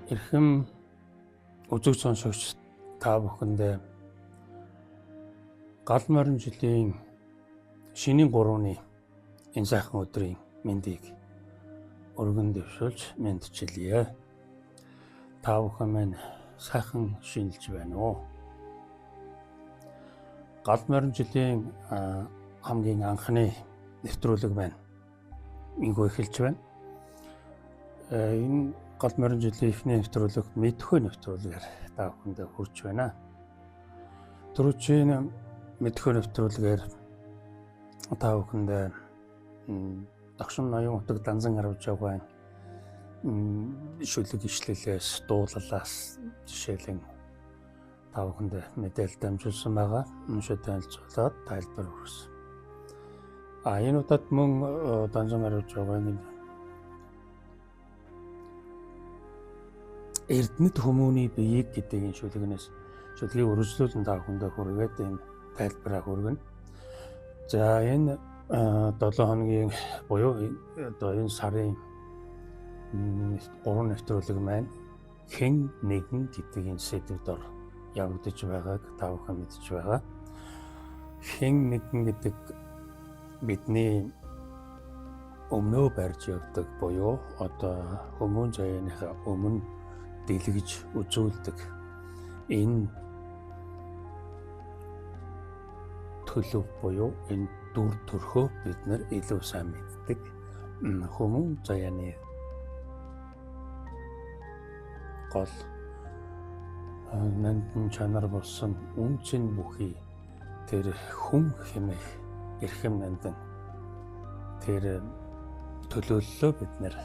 Эрхэм үзэг сонсогч та бүхэндээ гал морин жилийн шинийн 3-ны энэ сайхан өдрийн мэндийг өргөн дэвшүүлж мэндчилье. Та бүхэн минь сайхан шинэлж байна уу? Гал морин жилийн хамгийн анхны нэвтрүүлэг байна. Ингүү эхэлж байна. Энэ гал морин жилийн эхний нэвтрүүлэг мэдхүй нэвтрүүлгээр та бүхэндээ хүрч байна. Түрүүчийн мэдхүй нэвтрүүлгээр та бүхэндээ догшин ноён утаг данзан харавж байгаа шүлэг ишлэлээс, дуулалаас жишээлэн та бүхэндээ мэдээлэл дамжуулсан байгаа. Уншид танилцуулаад тайлбар өгсөн. А энэ удаад мөн данзан харавж байгаа энэ Эрдэнэт хүмүүний биеийг гэдэг энэ шүлгэнээс шүлгийг үргэлжлүүлэн та бүхэндээ хүргээд энэ тайлбараа хүргэнэ. За энэ 7 хоногийн буюу одоо энэ сарын 3 нэвтрүүлэг маань хэн нэгэн гэдэг энэ сэдэв дор явагдаж байгааг та бүхэн мэдж байгаа. Хэн нэгэн гэдэг бидний өмнөө барьж явдаг буюу одоо хүмүүн заяаныхаа өмнө дэлгэж үзүүлдэг энэ төлөв буюу энэ дүр төрхөө бид нар илүү сайн мэддэг. Хүмүүн заяаны гол нандин чанар болсон үнцэн бүхий тэр хүн хэмээх эрхэм нандин тэр төлөөллөө бид нэр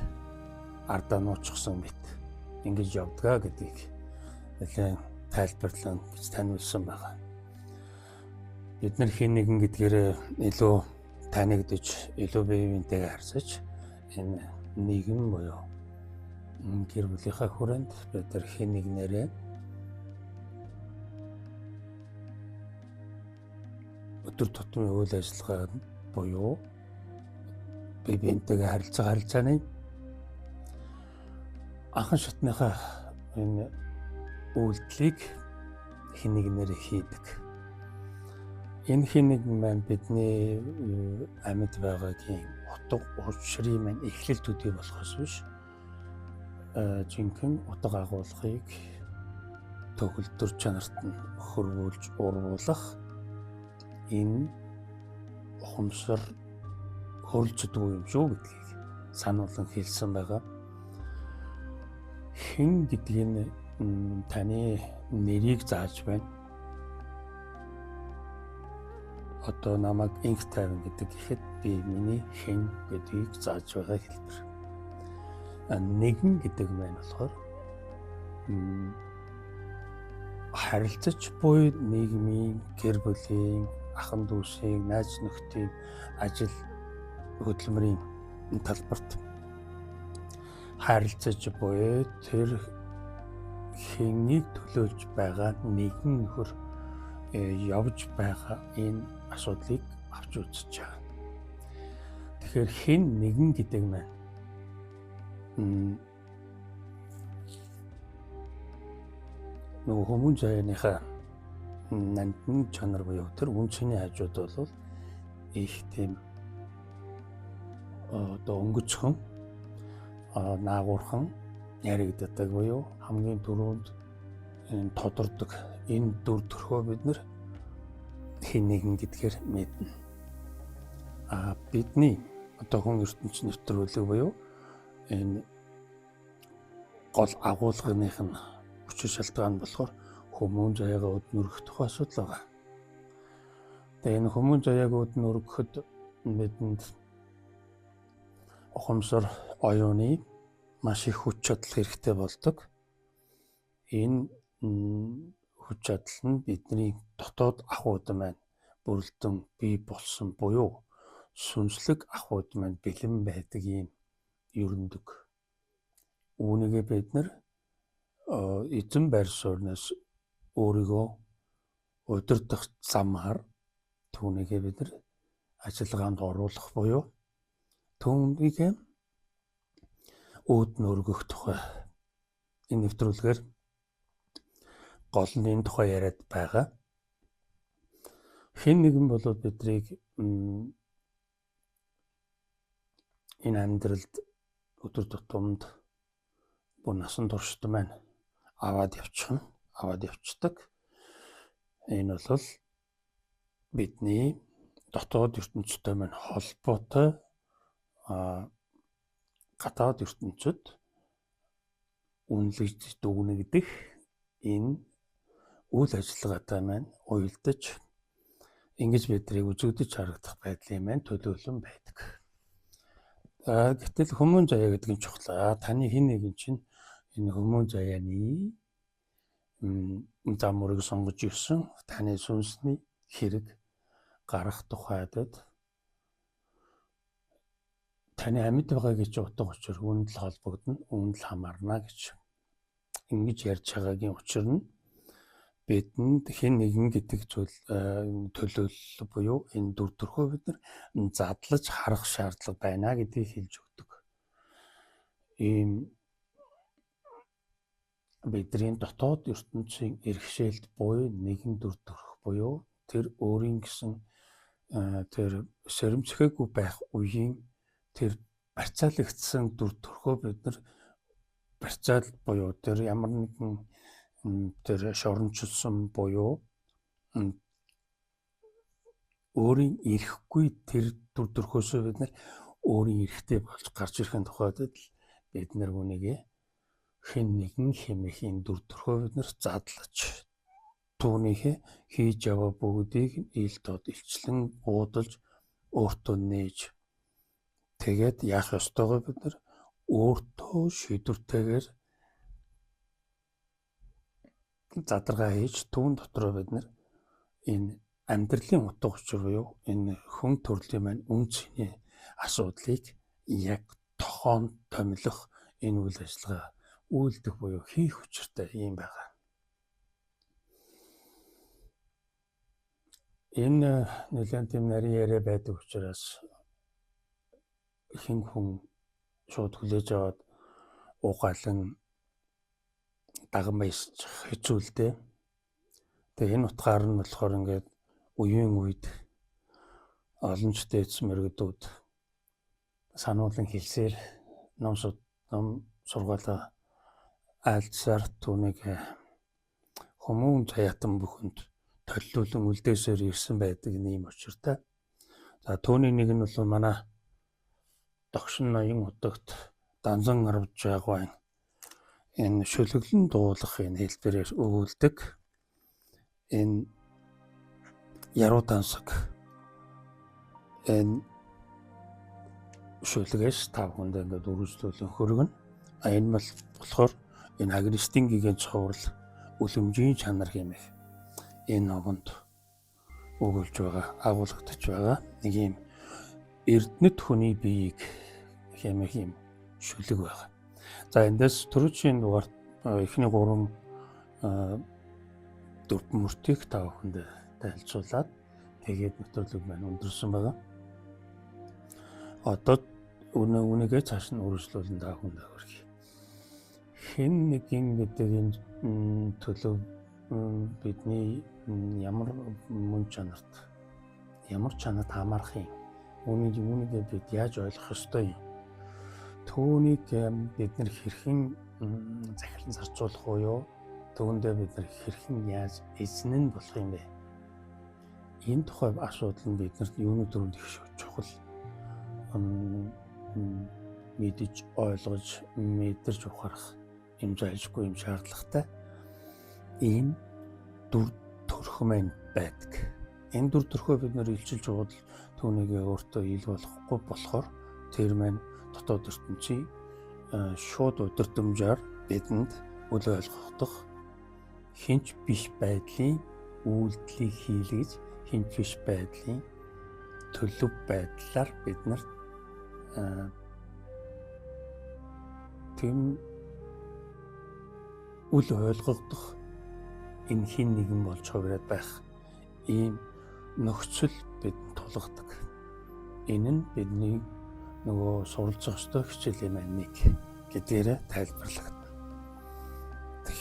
ардаа нуучихсан мэт ингэж явдгаа гэдгийг нэлээд тайлбарлан гэж таниулсан байгаа. Бид нар хэн нэгэн гэдгээр илүү танигдаж, илүү бие биентэйгээ харьцаж энэ нийгэм буюу гэр бүлийнхаа хүрээнд бид нар хэн нэгнээрээ өдөр тутмын үйл ажиллагаа буюу бие биентэйгээ харилцах харилцааны анхан шатныхаа энэ үйлдэлийг хэн нэгнээр хийдэг. Энэ хэн нэгэн маань бидний амьд байгаагийн утга учирын маань эхлэл төдий болохоос биш жинхэнэ утга агуулгыг төгөлдөр чанарт нь хөрвүүлж урвуулах энэ ухамсар хөрлждэггүй юм шүү гэдгийг сануулan хэлсэн байгаа. Хэн гэдгийг нь таны нэрийг зааж байна. Одоо намайг инх тайван гэдэг гэхэд би миний хэн гэдгийг зааж байгаа хэлбэр. Нэгэн гэдэг маань болохоор харилцаж буй нийгмийн, гэр бүлийн, ахан дүүсийн, найз нөхдийн ажил хөдөлмөрийн талбарт харилцаж буй тэр хэнийг төлөөлж байгаа нэгэн нөхөр явж байгаа энэ асуудлыг авч үзэж байгаа. Тэгэхээр хэн нэгэн гэдэг маань нөгөө хүмүүн заяаныхаа нандин чанар буюу тэр үнцний хажууд бол их тийм одоо өнгөцхөн наагуурхан яригддаг буюу хамгийн түрүүнд энэ тодордог энэ дүр төрхөө бид нар хэн нэгэн гэдгээр мэднэ. А бидний одоо хүн ертөнц нэвтрүүлэг буюу энэ гол агуулганых нь учир шалтгаан болохоор хүмүүн заяагаа өднөрөх тухай асуудал байгаа. Тэгээ энэ хүмүүн заяаг өднөрөхөд бидэнд ухамсар оюуны маш их хүч чадал хэрэгтэй болдог. Энэ хүч чадал нь бидний дотоод ахуйд маань бүрэлдэн бий болсон буюу сүнслэг ахуйд маань бэлэн байдаг ийм ерөндөг. Үүнийгээ бид нар эзэн байр суурнаас өөрийгөө удирдах замаар түүнийгээ бид нар ажиллагаанд оруулах буюу түүнийг үүд нь өргөх тухай Энэ нэвтрүүлгээр гол нь энэ тухай яриад байгаа. Хэн нэгэн бол биднийг энэ амьдралд өдөр тутамд бүр насан туршид маань аваад явчихна, аваад явцдаг. Энэ бол бидний дотоод ертөнцтэй маань холбоотой, гадаад ертөнцид үнэлэгдэж дүгнэгдэх энэ үйл ажиллагаатай маань уялдаж ингэж биднийг үзэгдэж харагдах байдлын маань төлөөлөн байдаг. Гэтэл хүмүүн заяа гэдэг нь чухал. Таны хэн нэгэн чинь энэ хүмүүн заяаны зам мөрийг сонгож ирсэн таны сүнсний хэрэг гарах тухайдад таны амьд байгаа гэж утга учир үүнд л холбогдоно, үүнд л хамаарна гэж ингэж ярьж байгаагийн учир нь бидэнд хэн нэгэн гэдэг зүйл төлөөлөл буюу энэ дүр төрхөө бид нар задлаж харах шаардлага байна гэдгийг хэлж өгдөг. Ийм бидний дотоод ертөнцийн эрхшээлт буюу нэгэн дүр төрх буюу тэр өөрийн гэсэн тэр сэрэмцгээгүй байх үеийн тэр барьцаалагдсан дүр төрхөө бид нар барьцаал буюу тэр ямар нэгэн тэр шорончилсан буюу өөрийн эрэхгүй тэр дүр төрхөөсөө бид нар өөрийн эрхтэй болж гарч ирэхин тухайд л бид нар үүнийг хэн нэгэн хэмээх энэ дүр төрхөө бид нар задлаж түүнийхээ хийж яваа бүгдийг ил тод илчлэн буудалж өөртөө нээж тэгээд яах ёстойгоо бид нар өөртөө шийдвэртэйгээр задаргаа хийж түүн дотроо бид нар энэ амьдралын утга учир буюу энэ хүн төрлийн маань үн цэний асуудлыг яг тохоон томилох энэ үйл ажиллагаа үйлдэх буюу хийх учиртай юм байгаа. Энэ нэлээд тийм нарийн яриа байдаг учраас ихэнх хүн шууд хүлээж аваад уугаалan даган баясчих хэцүү л дээ. Тэгээ энэ утгаар нь болохоор ингээд үеийн үед олон ч дээдс мөргөдүүд сануулan хэлсээр ном сургаалаа айлдсаар түүнийг хүмүүн заяатан бүхэнд толиулан үлдээсээр ирсэн байдаг нэм учиртай. За түүний нэг нь бол манай догшин ноён удагт данзан арвж жаагвайн энэ шүлэглэн дуулах энэ хэлбэрээр өгүүлдэг энэ яруу тансаг энэ шүлгээс та бүхэнд ингээд үргэлжлүүлэн хөргөнө. А энэ бол болохоор энэ агнистийн гигэн цоврал үлэмжийн чанар хэмээх энэ номонд өгүүлж байгаа, агуулгадж байгаа нэг юм эрдэнэт хүний биеийг хэмээх юм шүлэг байгаа. За эндээс түрүүчийн дугаар эхний 3 4 мөртийг та бүхэнд танилцуулаад тэгээд нэвтрүүлэг маань өндөрсөн байгаа. Одоо үнэгээ цааш нь үргэлжлүүлэн та бүхэнд хүргье. Хэн нэгэн гэдэг энэ төлөв бидний ямар мөн чанарт ямар чанарт хамаарах юм? Үүнийг бид яаж ойлгох ёстой юм? Түүнийг бид нар хэрхэн захилан зарцуулах уу юу? Түүндээ бид нар хэрхэн яаж эзэн нь болох юм бэ? Энэ тухай асуудал нь биднэрт юуны төрөнд их чухал мэдэж, ойлгож, мэдэрч ухаарах юм зайлшгүй юм шаардлагатай. Ийм дүр төрх маань байдаг. Энэ дүр төрхөө бид нэр илчилж яваад түүнийг өөртөө ил болохгүй болохоор тэр маань дотоод ертөнцийн шууд удирдамжаар бидэнд үл ойлгохдох хинч биш байдлын үйлдэлийг хийлгэж хинч биш байдлын төлөв байдлаар бид нар тэм үл ойлгогдох энэ хин нэгэн болж хувираад байх ийм нөхцөл бидэнд тулгадаг. Энэ нь бидний нөгөө суралцах ёстой хичээлийн маань нэг гэдгээрээ тайлбарлагдана.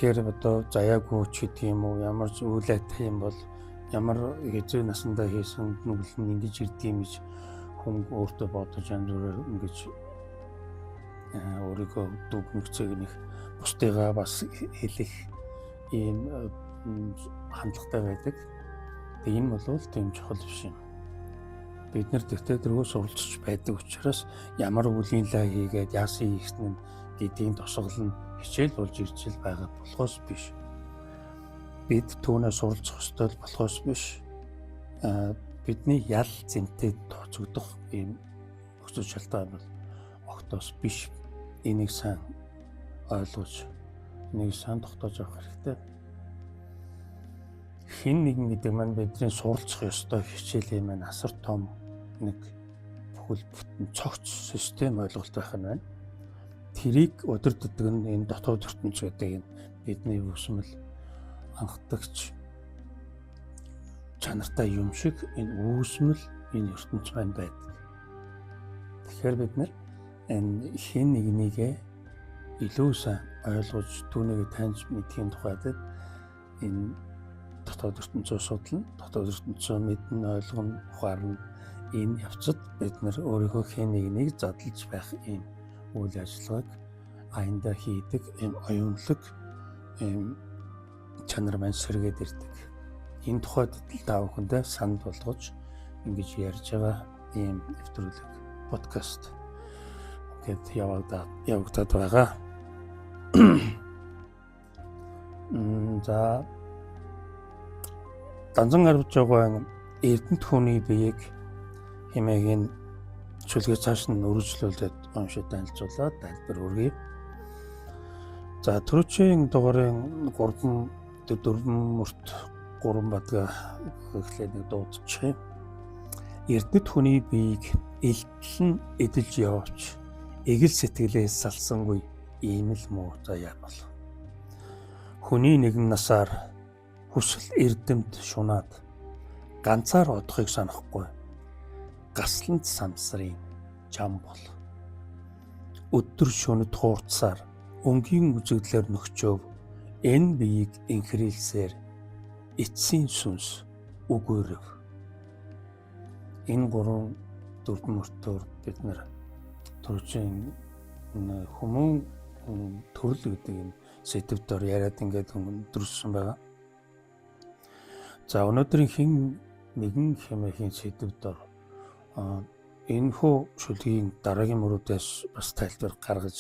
Тэгэхээр одоо заяагүй ч гэдэг юм уу, ямар ч үйл айтай юм бол ямар хэзээ насандаа хийсэн нүгэл нь ингэж ирдэг юм гэж хүн өөртөө бодож янз бүрээр ингэж өөрийгөө дүгнэгцээг нэг бусдыгаа бас хэлэх ийм хандлагатай байдаг. Тэгээ энэ бол тийм чухал биш юм. Бид нар тэгтээ тэргөө суралцж байдаг учраас ямар үлийн лай хийгээд яасан хийсэн нь гэдгийн тусгал нь хичээл болж ирж л байгаа болохоос биш. Бид түүнээ суралцах ёстой болохоос биш. Бидний ял зэнтэй тооцогдох ийм нөхцөл шалтгаан бол огтоос биш. Энийг сайн ойлгож, энийг сайн тогтоож авах хэрэгтэй. Хэн нэгэн гэдэг маань бидний суралцах ёстой хичээлийн маань асар том нэг бүхэл бүтэн цогц систем ойлголт байх нь байна. Тэрийг удирддаг нь энэ дотоод ертөнц гэдэг энэ бидний үсмэл анхдагч чанартай юм шиг энэ үүсмэл энэ ертөнц маань байдаг. Тэгэхээр бид нар энэ хэн нэгнийгээ илүү сайн ойлгож түүнийг таньж мэдхийн тухайд энэ дотоод ертөнцөө судлана, дотоод ертөнцөө мэднэ, ойлгоно, ухаарна. Энэ явцад бид нар өөрийнхөө хэн нэгнийг задлж байх ийм үйл ажиллагааг аяндаа хийдэг ийм оюунлаг ийм чанар маань сэргээд ирдэг. Энэ тухайд та бүхэндээ санал болгож ингэж ярьж байгаа ийм нэвтрүүлэг подкаст гээд явагдаад байгаа. За Данзан арвж байгаа Эрдэнэт хүний биеийг хэмээх шүлгээ цааш нь өргөжлүүлээд уншиж танилцуулаад тайлбар хүргэе. За түрүүчийн дугаарын 3 4 мөрт 3 бадгаа эхлээд нэг дуудчихъя. Эрдэнэт хүний биеийг элтэл нь эдэлж яваач эгэл сэтгэлээ салсангүй ийм л муу заяа бол. Хүний нэгэн насаар хүсэл эрдэмт шунаад ганцаар одохыг санахгүй гасланд самсрын жам бол. Өдөр шөнөд хуурцсаар өнгийн үзэгдлэр нөхчөөв энэ биеийг инхрийлсээр эцсийн сүнс үгүйрэв. Энэ 3 4 мөртөөр бид нар түрүүчийн хүмүүн төрөл гэдэг энэ сэдв дор яриад ингээд өндөрлөсөн байгаа. За өнөөдрийн хэн нэгэн хэмээхийн сэдв дор энэхүү шүлгийн дараагийн мөрүүдээс бас тайлбар гаргаж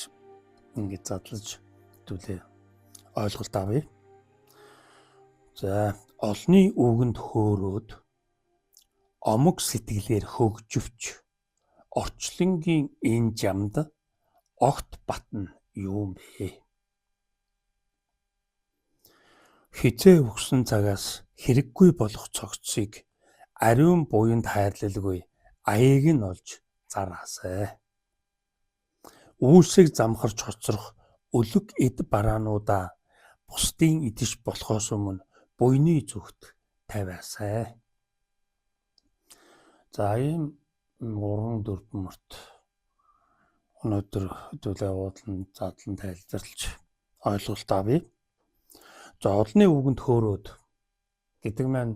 ингээд задлаж хэдүүлээ ойлголт авъя. За олны үгэнд хөөрөөд омог сэтгэлээр хөгжвч орчлонгийн энэ жамд огт батна юу юм бэ? Хизээ өгсөн цагаас хэрэггүй болох цогцсыг ариун буянд хайрлалгүй аяыг нь олж зараасай. Үүсийг замхарч хоцрох өлөг эд бараануудаа бусдын идэж болохоос өмнө буйны зүгт тавиасай. За ийм 3 4 мөрт өнөөдөр хэдүүлээ уудлан задлан тайлбарлаж ойлголт авъя. За олны үгэнд хөөрөөд гэдэг маань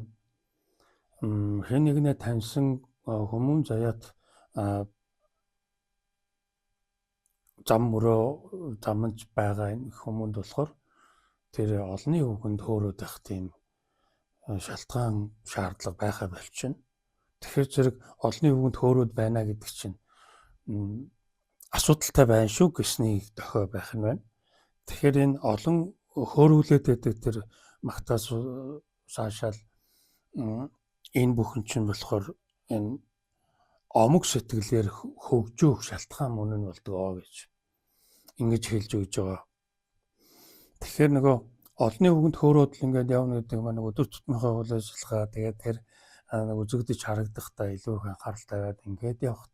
хэн нэгнээ таньсан хүмүүн заяат зам мөрөө замж байгаа энэ хүмүүнд болохоор тэр олны үгэнд хөөрөөд байх тийм шалтгаан шаардлага байхаа болчихно. Тэгэхээр зэрэг олны үгэнд хөөрөөд байна гэдэг чинь асуудалтай байна шүү гэсний дохио байх нь байна. Тэгэхээр энэ олон хөөрүүлээд байдаг тэр магтаас цаашаал энэ бүхэн чинь болохоор энэ омог сэтгэлээр хөгжөөх шалтгаан мөн нь болдог гэж ингэж хэлж өгч байгаа. Тэгэхээр нөгөө олны үгэнд хөөрөөд л ингээд явна гэдэг маань өдөр тутмынхаа үйл ажиллагаа тэгээд тэр үзэгдэж харагдахдаа илүү их анхаарал тавиад ингээд явах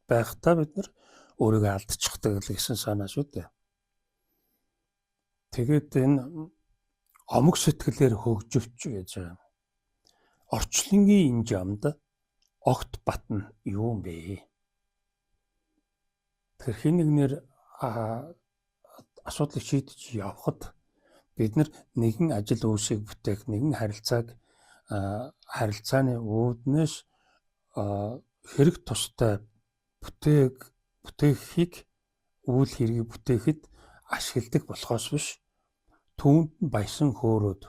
байхдаа бид нар өөрийгөө алдчихдаг л гэсэн санаа шүү дээ. Тэгээд энэ омог сэтгэлээр хөгжөвч гэж байгаа юм. Орчлонгийн энэ жамд огт батна юу юм бэ? Тэгэхээр хэн нэгнэр асуудлыг шийдэж явхад Бид нар нэгэн ажил үйлсийг бүтээх, нэгэн харилцааны үүднээс хэрэг тустай бүтээхийг үйл хэргийг бүтээхэд ашигладаг болохоос биш, түүнд нь баясан хөөрөөд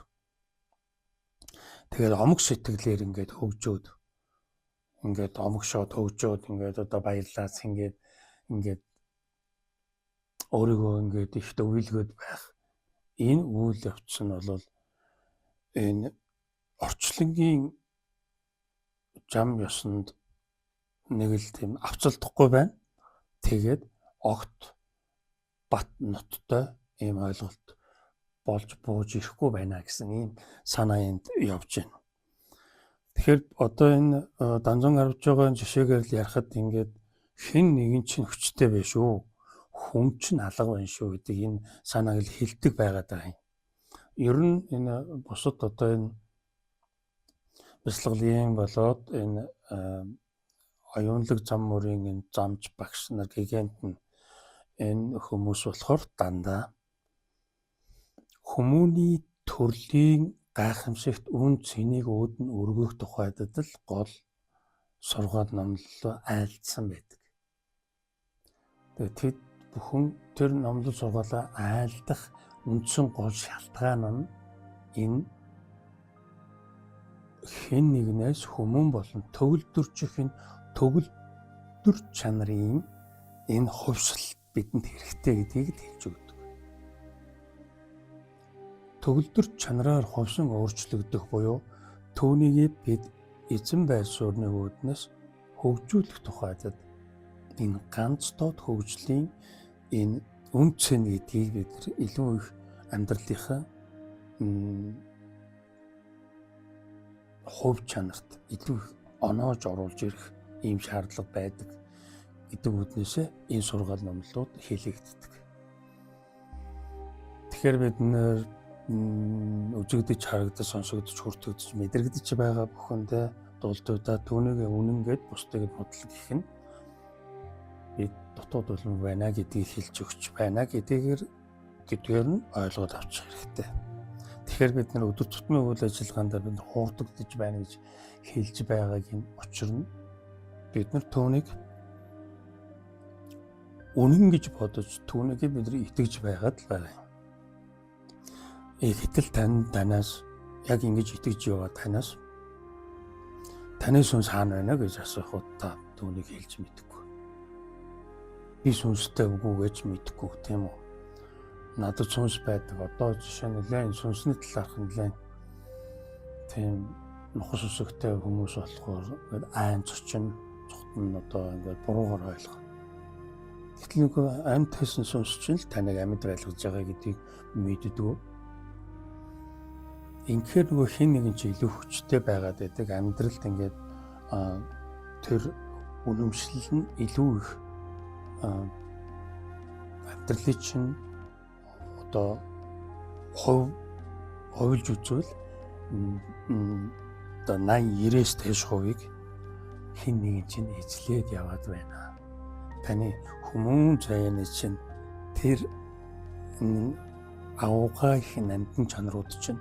тэгээд омог сэтгэлээр ингээд хөгжөөд, ингээд омогшоод хөгжөөд, ингээд одоо баярлаа цэнгээд ингээд өөрийгөө ингээд их төвлөгөөд байх энэ үйл явц нь бол энэ орчлонгийн зам ёсонд нэг л тийм авцалдахгүй байна. Тэгээд огт бат ноттой ийм ойлголт болж бууж ирэхгүй байна гэсэн ийм санаа энд явж байна. Тэгэхээр одоо энэ данзан харж байгаа жишээгээр л ярихад ингээд хэн нэгэн чинь хүчтэй байх шүү. Хүн чинь алга байна шүү гэдэг энэ санааг л хэлдэг байгаад байгаа юм. Ер нь энэ бусад одоо энэ бясалгалын болоод энэ оюунлаг зам мөрийн энэ замч багш нар гиганть нь энэ хүмүүс болохоор дандаа хүмүүний төрлийн гайхамшигт үн цэнийг өөд нь өргөх тухайд л гол сургаал номлолоо айлдсан байдаг. Тэгээд тэд бүхэн тэр номлол сургаалаа айлдах үндсэн гол шалтгаан нь энэ хэн нэгнээс хүмүүн болон төгөлдөрчих энэ төгөлдөр чанарын энэ хувьсал бидэнд хэрэгтэй гэдгийг л хэлж өгдөг. Төгөлдөр чанараар хувьсан өөрчлөгдөх буюу түүнийг бид эзэн байр суурины үүднээс хөгжүүлэх тухайд энэ ганц тод хөгжлийн энэ үн цэн гэдгийг бид нар илүү их амьдралынхаа хувь чанарт илүү их оноож оруулж ирэх ийм шаардлага байдаг гэдэг үүднээсээ энэ сургаал номлолууд хэлэгддэг. Тэгэхээр бид нэр үзэгдэж, харагдаж, сонсогдож, хүртэгдэж, мэдрэгдэж байгаа бүхэндээ дулдуудаа түүнийг үнэн гэд бусдыг бодлого гэх нь бид дутууд улам байна гэдгийг хэлж өгч байна гэдгээр нь ойлгоод авчих хэрэгтэй. Тэгэхээр бид нар өдөр тутмын үйл ажиллагаанд бид хуурдагдаж байна гэж хэлж байгаагийн учир нь бид нар түүнийг үнэн гэж бодож түүнийг бид нар итгэж байгаад л байгаа юм. Гэтэл танаас яг ингэж итгэж яваа танаас таны сүнс хаана байна гэж асуухад та түүнийг хэлж мэдэхгүй. Би сүнстэй үгүй гэж мэдэхгүй, тийм үү? Надад сүнс байдаг. Одоо жишээ нь нэлээд сүнсний талаарх нэлээд тийм нухас үсгтэй хүмүүс болохоор ингээд айн зочин цухтан одоо ингээд буруугаар ойлгох. Гэтэл нөгөө амьд хийсэн сүнс чинь л таныг амьд байлгаж байгаа гэдгийг мэддэг. Ингэхээр нөгөө хин нэгэн чи илүү хүчтэй байгаад байдаг. Амьдралд ингээд тэр үнэмшил нь илүү их амьдралын чинь одоо хувилж үзвэл одоо 80 90-ээс дээш хувийг хин нэгэн чинь эзлээд яваад байна. Таны хүмүүн заяаны чинь тэр агуугаа их намтан чанарууд чинь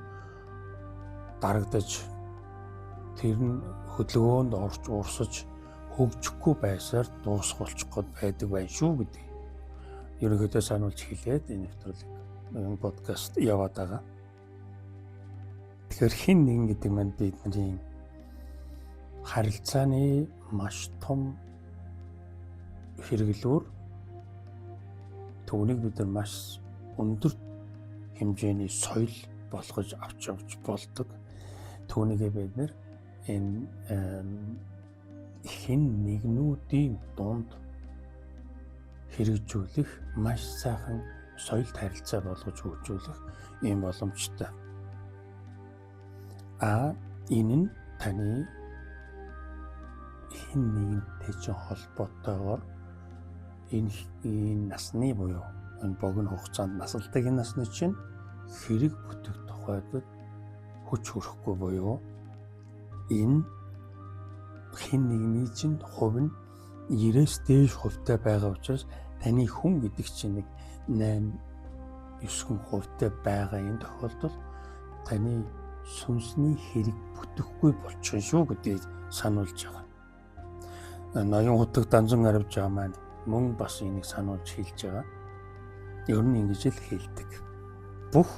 дарагдаж тэр нь хөдөлгөөнд орж урсаж хөгжихгүй байсаар дуусах болчих гээд байдаг байх шүү гэдэг. Ерөнхийдөө сануулж хэлээд энэ нэвтрүүлэг энэ подкаст яваад байгаа. Тэгэхээр хин нэгэн гэдэг маань бидний харилцааны маш том хэрэглүүр, түүнийг бид нар маш өндөр хэмжээний соёл болгож авч явж болдог. Түүнийг бид нар энэ хэн нэгнүүдийн дунд хэрэгжүүлэх маш сайхан соёлт харилцаа болгож хөгжүүлэх ийм боломжтой. Энэ нь таны хэн нэгэнтэй чинь холбоотойгоор энэ насны буюу энэ богино хугацаанд насалдаг энэ насны чинь хэрэг бүтэх тухайд хүч хүрэхгүй буюу энэ хэн нэгний чинь хувь нь 90-ээс дээш хувьтай байгаа учраас таны хүн гэдэг чинь нэг 8 9 хувьтай байгаа энэ тохиолдолд таны сүнсний хэрэг бүтэхгүй болчих шүү гэдгийг сануулж байгаа. Ноён хутаг Данзан Аравж байгаа маань мөн бас энийг сануулж хэлж байгаа. Ер нь ингэж л хэлдэг. Бүх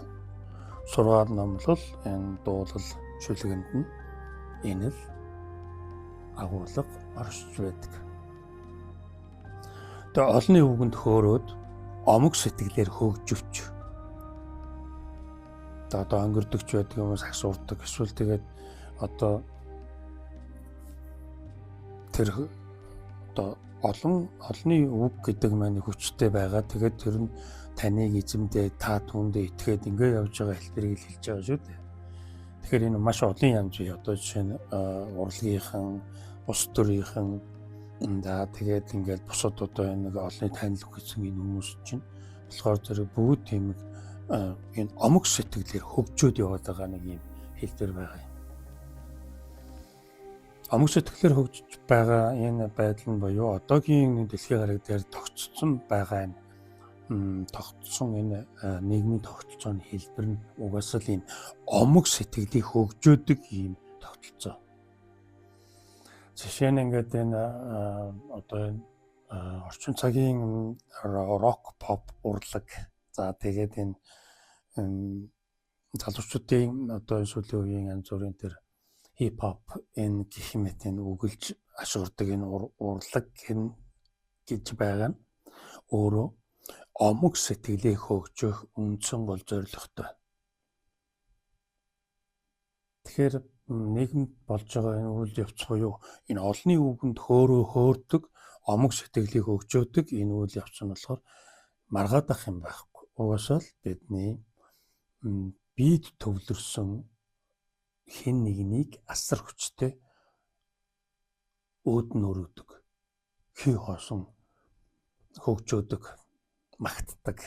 сургаал номлол энэ дуулал шүлгэнд нь энэ л агуулга оршиж байдаг. Тэгээ олонны үгэнд хөөрөөд омог сэтгэлээр хөгжөвч. Одоо өнгөрдөгч байдаг юм уу, сагс урдаг эсвэл тэгээд одоо тэр одоо олонны үг гэдэг маань хүчтэй байгаа. Тэгээд тэр нь таныг эзэмдээ, та түүндээ итгээд ингээ явж байгаа хэлбэрийг л хэлж байгаа шүү дээ. Тэгэхээр энэ маш олон янз бий. Одоо жишээ нь урлагийнхан, улс төрийнхэн, за тэгээд ингээд бусад одоо энэ нэг олонны танил гэсэн энэ хүмүүс чинь болохоор зэрэг бүгд тийм энэ омог сэтгэлээр хөгжөөд яваад байгаа нэг юм хэлбэр байгаа юм. Омог сэтгэлээр хөгжиж байгаа энэ байдал нь буюу одоогийн дэлхийн гариг дээр тогтцсон байгаа энэ тогтсон энэ нийгмийн тогтолцооны хэлбэр нь угаасаа л ийм омог сэтгэлийг хөгжөөдөг ийм тогтолцоо. Жишээ нь ингээд энэ одоо энэ орчин цагийн рок поп урлаг, за тэгээд энэ залуучуудын одоо сүүлийн үеийн янз бүрийн тэр хип хоп энэ гэх мэт энэ үгэлж ашигладаг энэ урлаг гэж байгаа нь өөрөө омог сэтгэлийг хөгжөөх үндсэн гол зорилготой. Тэгэхээр нийгэмд болж байгаа энэ үйл явц буюу энэ олонны үгэнд хөөрдөг омог сэтгэлийг хөгжөөдөг энэ үйл явц нь болохоор маргаадах юм байхгүй. Угаасаа л бидний биед төвлөрсөн хэн нэгнийг асар хүчтэй өөдөн өргөдөг, хий хоосон хөгжөөдөг, магтдаг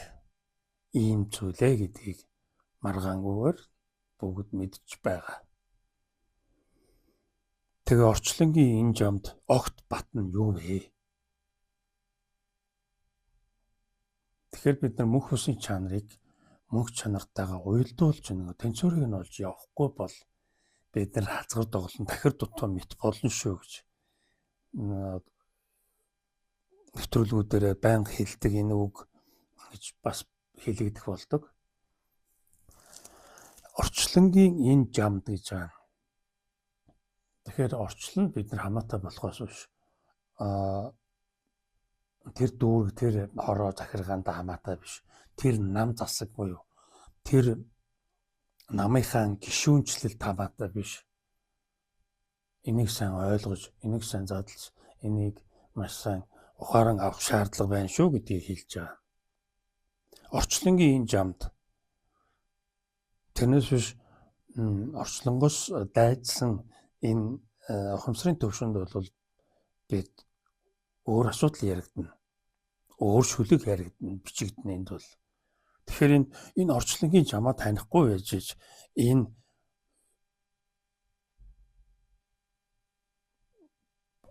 ийм зүйлээ гэдгийг маргаангүйгээр бүгд мэдж байгаа. Тэгээ орчлонгийн энэ жамд огт бат нь юу вэ? Тэгэхээр бид нар мөнх усын чанарыг мөнх чанартайгаа уялдуулж нэг тэнцвэрийг нь олж явахгүй бол бид нар хазгар доголон тахир дутуу мэт болно шүү гэж нэвтрүүлгүүдээр байнга хэлдэг энэ үг гэж бас хэлэгдэх болдог. Орчлонгийн энэ жамд гэж байгаа. Тэгэхээр орчлон бид нар хамаатай болохоос биш тэр дүүрэг, тэр хороо захиргаанд хамаатай биш. Тэр нам засаг буюу тэр намынхаа гишүүнчлэлд хамаатай биш. Энийг сайн ойлгож, энийг сайн задлж, энийг маш сайн ухаан авах шаардлага байна шүү гэдгийг хэлж байгаа. Орчлонгийн энэ жамд тэрнээс биш орчлонгоос дайдсан энэ ухамсарын төвшөнд бол бид өөр асуудал яригдана. Өөр шүлэг яригдана, бичигдэнэ энд бол. Тэгэхээр энэ орчлонгийн жамаа танихгүй байж иж энэ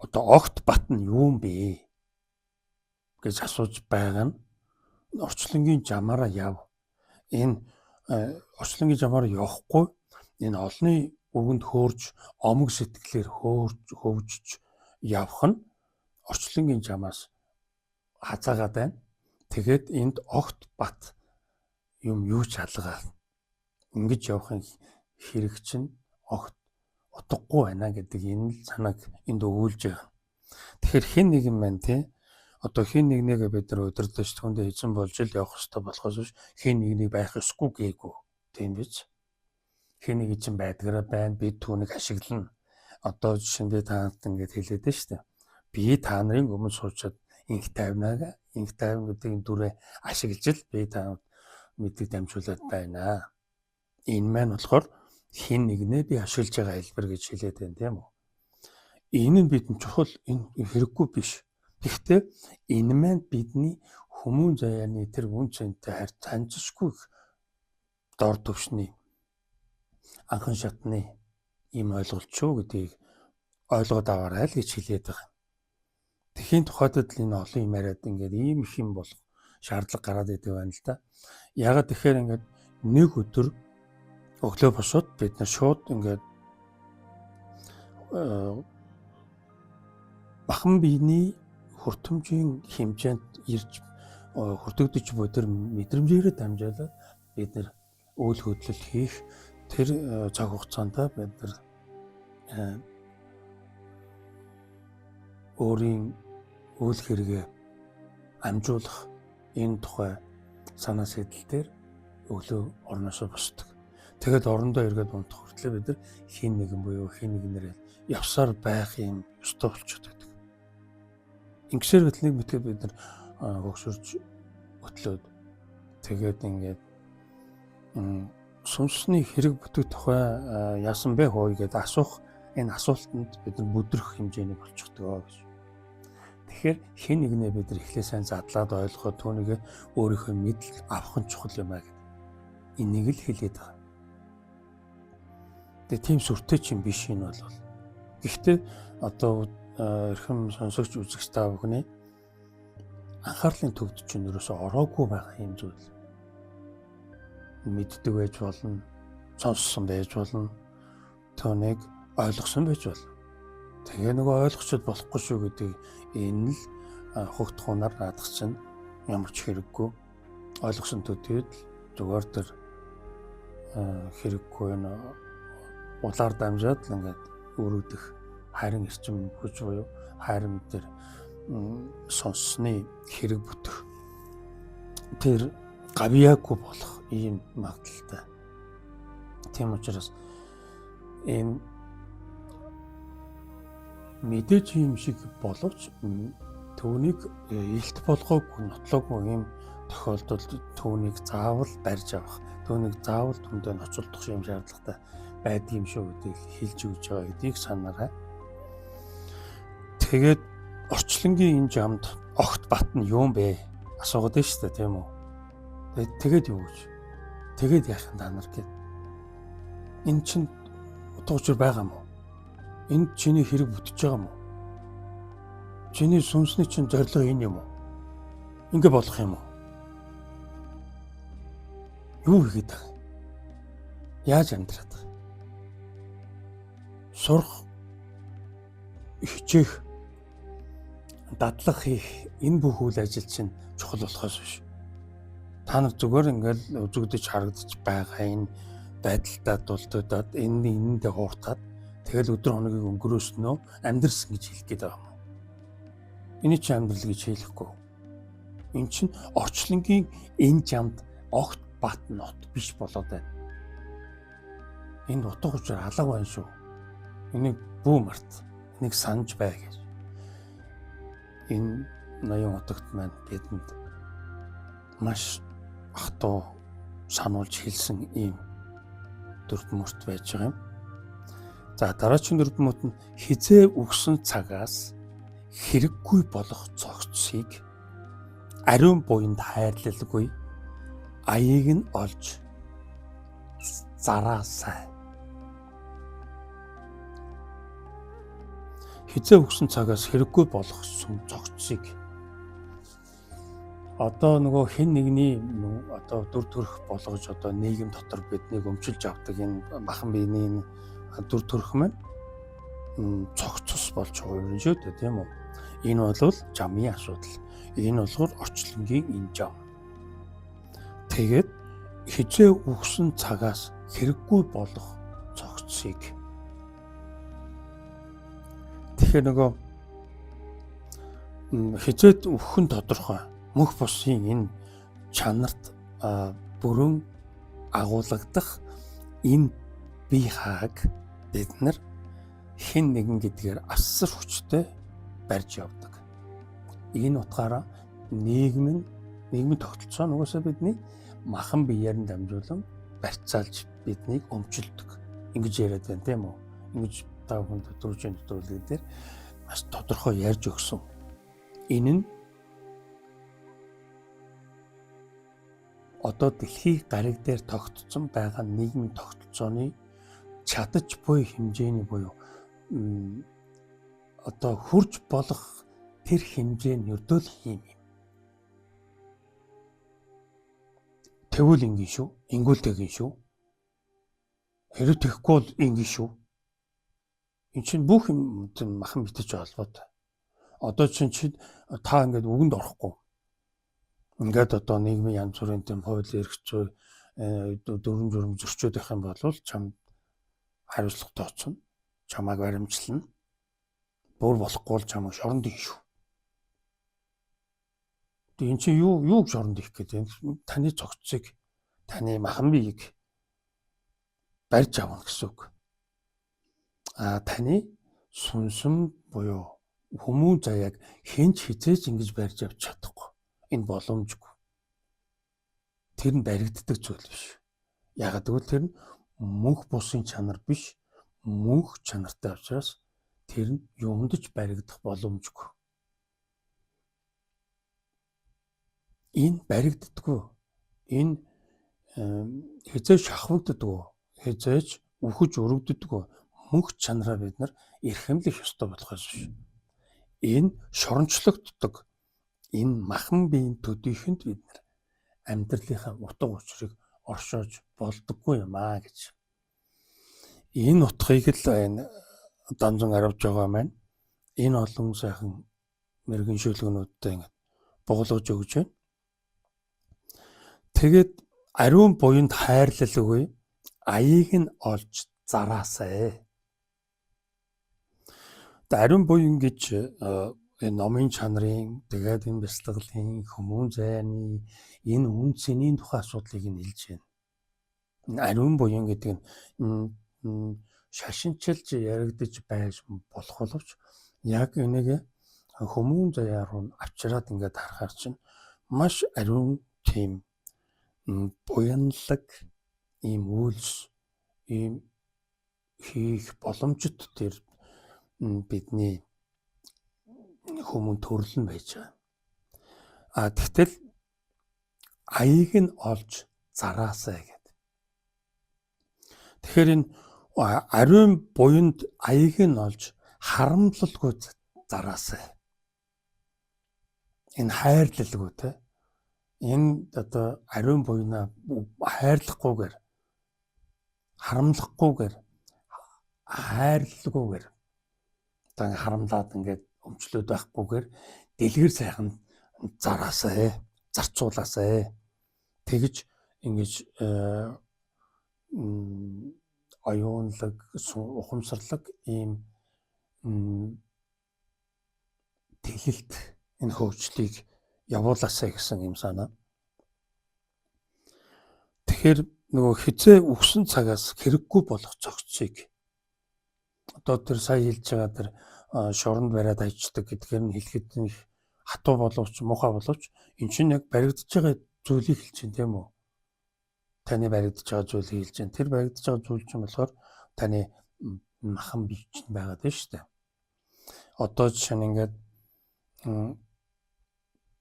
одоо огт бат нь юу юм бэ гэж асууж байгаа нь орчлонгийн жамаараа яв. Энэ орчлонгийн жамаараа явахгүй энэ олонны үгэнд хөөрж омог сэтгэлээр хөгжиж явах нь орчлонгийн жамаас хазаагаад байна. Тэгээд энд огт бат юм юу ч алгаа. Ингэж явахын хэрэг чинь огт утгагүй байна гэдэг энэ л санааг энд өгүүлж байгаа. Тэгэхээр хэн нэгэн маань тий одоо хэн нэгнийгээ бид нар удирдах түүндээ эзэн болж л явах ёстой болохоос биш хэн нэгнийг байх ёсгүй гээгүй. Тийм биз? Хэн нэг эзэн байдгаараа байна, бид түүнийг ашиглана. Одоо жишээ нь би таант ингэж хэлээд байна шүү дээ. Би та нарын өмнө суучаад инх тайвнаа, инх тайван гэдэг энэ дүрээ ашиглаж л би та мэддэг дамжуулаад байна. Энэ маань болохоор хэн нэгнээ би ашиглаж байгаа хэлбэр гэж хэлээд байна, тийм үү? Энэ нь бидэнд чухал, энэ хэрэггүй биш. Гэхдээ энэ маань бидний хүмүүн заяаны тэр үн цэнтэй харьцаанчгүй дор төвшний анхан шатны ийм ойлголт шүү гэдгийг ойлгоод аваарай л гэж хэлээд байгаа. Тэхийн тухайд л энэ олон юм яриад ингээд ийм их юм болох шаардлага гараад идэг байна л да. Ягаад тэгэхээр ингээд нэг өдөр өглөө босоод бид нар шууд ингээд бахан биений хүртэмжийн хэмжээнд ирж хүртэгдэж буй тэр мэдрэмжээрээ дамжуулаад бид нар үйл хөдлөл хийх тэр цаг хугацаанд бид нар өөрийн үйл хэрэгээ амжуулах энэ тухай санаа сэтэл дээр өглөө орноосоо босдог. Тэгэхэд орондоо эргээд унтах хүртлээр бид нар хин нэгэн буюу хин нэгнэрээ явсаар байх юм ёстой болчиход байдаг. Ингэсээр байтал нэг мэтгэд бид нар хөгшөрч өтлөөд тэгээд ингээд сүнсний хэрэг бүтэх тухай яасан бэ хөөе гэдээ асуух энэ асуултанд бид нар бүдрэх хэмжээний болчихдог гэж. Тэгэхээр хэн нэгнээ бид нар эхлээ сайн задлаад ойлгоход түүнийг өөрийнхөө мэдл авах нь чухал юм а гэдэг. Энийг л хэлээд байгаа. Тэгээ тийм сүртэй чинь биш энэ бол. Гэхдээ одоо эрхэм сонсогч үзэгч та бүхний анхаарлын төвд чинь ерөөсөө ороогүй байгаа юм зүйл. Мэддэг байж болно, сонссон байж болно, түүнийг ойлгосон байж болно. Тэгээ нөгөө ойлгочод болохгүй шүү гэдэг энэ л хөгтхуунаар наадах чинь ямар ч хэрэггүй. Ойлгосон төдийд л зүгээр тэр хэрэггүй энэ улаар дамжаад л ингээд өрөвдөх харин эрчим хүч буюу харин тэр сонссны хэрэг бүтэх тэр гавьяагүй болох ийм магадлалтай. Тийм учраас энэ мэдээж юм шиг боловч түүнийг илт болгоогүй нотлоогүй ийм тохиолдолд түүнийг заавал барьж авах, түүнийг заавал түндэ ноцолдох юм шаардлагатай байдаг юм шүү гэдгийг хэлж өгч байгаа гэдгийг санаарай. Тэгээд орчлонгийн энэ жамд огт бат нь юу юм бэ? Асуугаад байна шүү дээ, тийм үү? Тэгээд юу гэж? Тэгээд яах юм та нар гэд. Энэ чинь утга учир байгаа юм уу? Энд чиний хэрэг бүтэж байгаа юм уу? Чиний сүнсний чинь зорилго энэ юм уу? Ингээ болох юм уу? Юу хийгээд байгаа юм? Яаж амьдраад байгаа юм? Сурах, хичээх, дадлах хийх энэ бүх үйл ажил чинь чухал болохоос биш. Та нар зүгээр ингээл үзэгдэж харагдаж байгаа энэ байдалтай дултуудад энэ энэндээ хууртаад тэгэл өдөр хоногийг өнгөрөөснөө амьдрсан гэж хэлэх гээд байгаа юм уу? Эний чинь амьдрал гэж хэлэхгүй. Энэ чинь орчлонгийн энэ жамд огт бат нот биш болоод байна. Энд утга учир алга байна шүү. Энийг бүү март. Энийг санаж бай гэж. Энэ ноён утагт маань бидэнд маш хатуу сануулж хэлсэн ийм дүрб мөрт байж байгаа юм. За дараагийн дүрб мөрт нь хизээ үгсэн цагаас хэрэггүй болох цогцсыг ариун буянд хайрлалгүй аяыг нь олж зараасай. Хизээ үгсэн цагаас хэрэггүй болох цогцсыг одоо нөгөө хэн нэгний одоо дүр төрх болгож одоо нийгэм дотор биднийг өмчилж авдаг энэ махан биений дүр төрх маань цогцос болж хувирна шүү дээ, тийм үү? Энэ бол жамын асуудал. Энэ болохоор орчлонгийн энэ жам. Тэгээд хизээ үгсэн цагаас хэрэггүй болох цогцсыг. Тэгэхээр нөгөө хизээд үхэх нь тодорхой. Мөх бусын энэ чанарт бүрэн агуулгадах энэ бие хааг бид нар хэн нэгэн гэдгээр асар хүчтэй барьж явдаг. Энэ утгаараа нийгэм нь нийгмийн тогтолцоо нь угаасаа бидний махан биеэр нь дамжуулан барьцаалж биднийг өмчилдөг. Ингэж яриад байна, тийм үү? Ингэж та бүхэнд дөрвжин нэвтрүүлэг дээр маш тодорхой ярьж өгсөн. Энэ нь одоо дэлхий гариг дээр тогтцсон байгаа нийгмийн тогтолцооны чадаж буй хэмжээний буюу одоо хурж болох тэр хэмжээ нь ердөөл хийм юм. Тэгвэл ингэн шүү. Ингүүл тэгин шүү. Хэрэг тэгэхгүй бол ингэн шүү. Эн чинь бүх юм махан битэж холбоотой. Одоо чинь чи та ингээд үгэнд орохгүй. Ингээд одоо нийгмийн янз бүрийн тийм хууль эрх зүй дүрм журм зөрчөөд байх юм бол чамд хариуцлага тооцно. Чамайг баримтлана. Бүр болохгүй бол чамайг шоронд хийн шүү. Тэгээ эн чинь юу юуг шоронд хийх гэдэг юм? Таны цогцыг, таны махан биеийг барьж авна гэсэн үг. А таны сүнсэн буюу хүмүүн заяаг хэн ч хизээж ингэж барьж авч чадахгүй. Энэ боломжгүй. Тэр нь баригддаг зүйл биш. Яагаад гэвэл тэр нь мөнх бусын чанар биш, мөнх чанартай учраас тэр нь юмд ч баригдах боломжгүй. Энэ баригддаггүй. Энэ хизээж шахавддаггүй. Хизээж үхэж өргөддөггүй. Мөнх чанараа бид нар эрхэмлэх ёстой болохоос биш. Энэ шорончлогддог. Энэ махан биеийн төдийхөнд бид нар амьдралынхаа утга учирыг оршоож болдоггүй юм аа гэж. Энэ утгыг л энэ данзан аравж байгаа маань энэ олон сайхан мэрэгэн шүлгэнүүдтэй ингэ буглаж өгч байна. Тэгээд ариун буянд хайрлал үгүй, аяыг нь олж зараасай. Тэгээ ариун буян гэж энэ номын чанарын, тэгээд энэ бясалгалын, хүмүүн зайны, энэ үн цэнийн тухай асуудлыг нь хэлж байна. Энэ ариун буян гэдэг нь шашинчилж яригдаж байж болох боловч яг энийг хүмүүн заяа руу авчираад ингээд харахаар чинь маш ариун тийм буянлаг ийм үйлс ийм хийх боломжит тэр бидний хүмүүн төрөл нь байж байгаа. А тэгтэл аяыг нь олж зараасай гэдэг. Тэгэхээр энэ ариун буянд аяыг нь олж харамлалгүй зараасай. Энэ хайрлалгүй те. Энэ одоо ариун буянаа хайрлахгүйгээр, харамлахгүйгээр, хайрлалгүйгээр одоо ингээ харамлаад ингээд өмчлөөд байхгүйгээр дэлгэр сайхан зараасай, зарцуулаасай. Тэгж ингэж оюунлаг, ухамсарлаг ийм тэлэлт энэ хөгжлийг явуулаасай гэсэн юм санаа. Тэгэхээр нөгөө хизээ үхсэн цагаас хэрэггүй болох цогцыг одоо тэр сая хэлж байгаа тэр шоронд бариад хайчдаг гэдгээр нь хэлэхэд их хатуу боловч муухай боловч эн чинь яг баригдаж байгаа зүйлийг хэлж чинь тийм үү? Таны баригдаж байгаа зүйлийг хэлж чинь. Тэр баригдаж байгаа зүйл чинь болохоор таны махан бие чинь байгаад байна шүү дээ. Одоо жишээ нь ингээд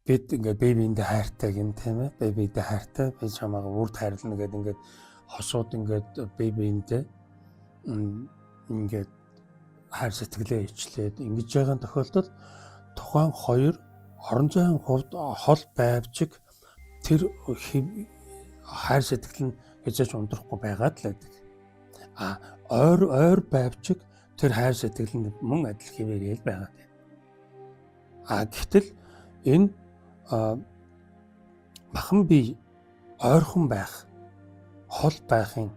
бид ингээд бие биендээ хайртай гин тийм ээ. Бие биедээ хайртай, би чамайг үрд хайрлана гэдэг ингээд хосууд ингээд бие биендээ ингээд хайр сэтгэлээ ичлээд ингэж байгаа тохиолдолд тухайн хоёр орон зайн хувьд хол байвчиг тэр хайр сэтгэл нь хязгаарч ундрахгүй байгаад л байдаг. А ойр ойр байвчиг тэр хайр сэтгэл нь мөн адил хэвээрээ л байгаад байна. А гэвтэл энэ махан бие ойрхон байх, хол байхын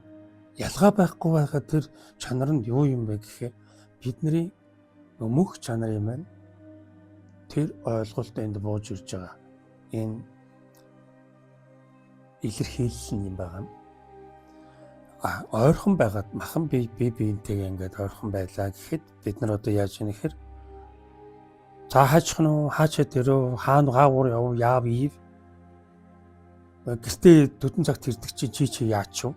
ялгаа байхгүй байгаа тэр чанар нь юу юм бэ гэхээр бидний мөнх чанар юм байна. Тэр ойлголт энд бууж ирж байгаа. Энэ илэрхийлэл нь юм байгаа юм. А ойрхон байгаад махан бие бие биентэйгээ ингээд ойрхон байлаа гэхэд бид нар одоо яаж юм гэхээр за хаачих нь уу, хаачаа дэрөө, хаана хаагуур яв, яав ив. Гэртээ төдөн цагт ирдэг чи чи чи яач юу?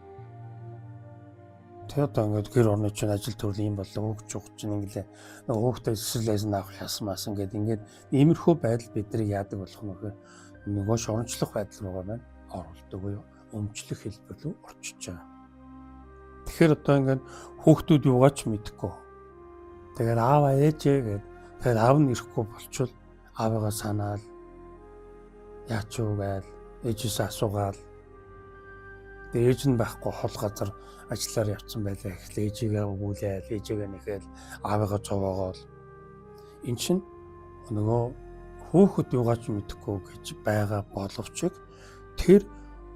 Тэ одоо ингээд гэр орны чинь ажил төрөл юм болоо хөөгч угч чинь ингэлээ нөгөө хөөхтэй эсрэглээс нь авах ясмаас ингээд ингээд иймэрхүү байдал бидний яадаг болох нь гэхээр нөгөө шорончлох байдал руугаа маань оруулдаг буюу өмчлөх хэлбэр рүү орчиж байгаа. Тэгэхээр одоо ингээд хүүхдүүд юугаач мэдэхгүй. Тэгэхээр аав ээжээ гээд тэгэхээр аав нь ирэхгүй болчвол аавыгаа санаал яач юу гээл ээжээсээ асуугаал Тэгээ ээж нь байхгүй хол газар ажиллаар явцсан байлаа гэхэл ээжигээ өгүүлээл, ээжигээ нэхэл, аавыгаа зовоогоол. Эн чинь нөгөө хүүхэд юугаач мэдэхгүй гэж байгаа боловч тэр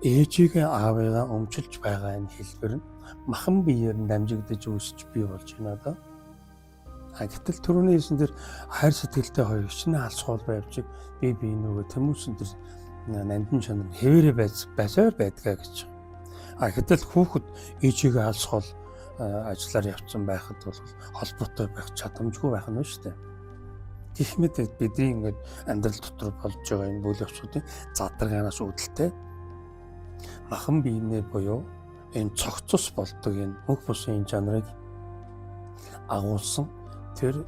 ээжигээ аавыгаа өмчилж байгаа энэ хэлбэр нь махан биеэр нь дамжигдаж үүсч бий болж байна даа. А гэтэл түрүүний хэлсэн тэр хайр сэтгэлтэй хоёр хичнээн алсгуул байвчиг бие бие нөгөө тэмүүсэн тэр нандин чанар хэвээрээ байсаар байдгаа гэж. А гэтэл хүүхэд ээжигээ алсгуул ажиллаар явцсан байхад бол холбоотой байх чадамжгүй байх нь шүү дээ. Гэх мэт бидний ингээд амьдрал дотор болж байгаа энэ үйл явцуудын задаргаанаас үүдэлтэй махан биенээ буюу энэ цогцос болдог энэ мөнх бусын энэ чанарыг агуулсан тэр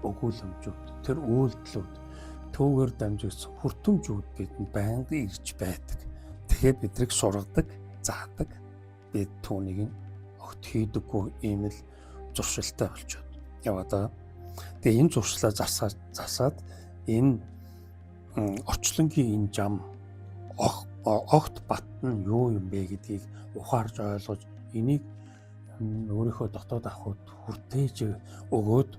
өгүүлэмжүүд, тэр үйлдэлүүд, түүгээр дамжигдсан хүртэмжүүд бидэнд байнгын ирж байдаг. Тэгэхээр бидрийг сургадаг, заадаг. Бид түүнийг огт хийдэггүй ийм л зуршилтай болчиход яваад байгаа. Тэгээ энэ зуршлаа засаад энэ орчлонгийн энэ жам огт бат нь юу юм бэ гэдгийг ухаарч ойлгож энийг өөрийнхөө дотоод ахуйд хүртээж өгөөд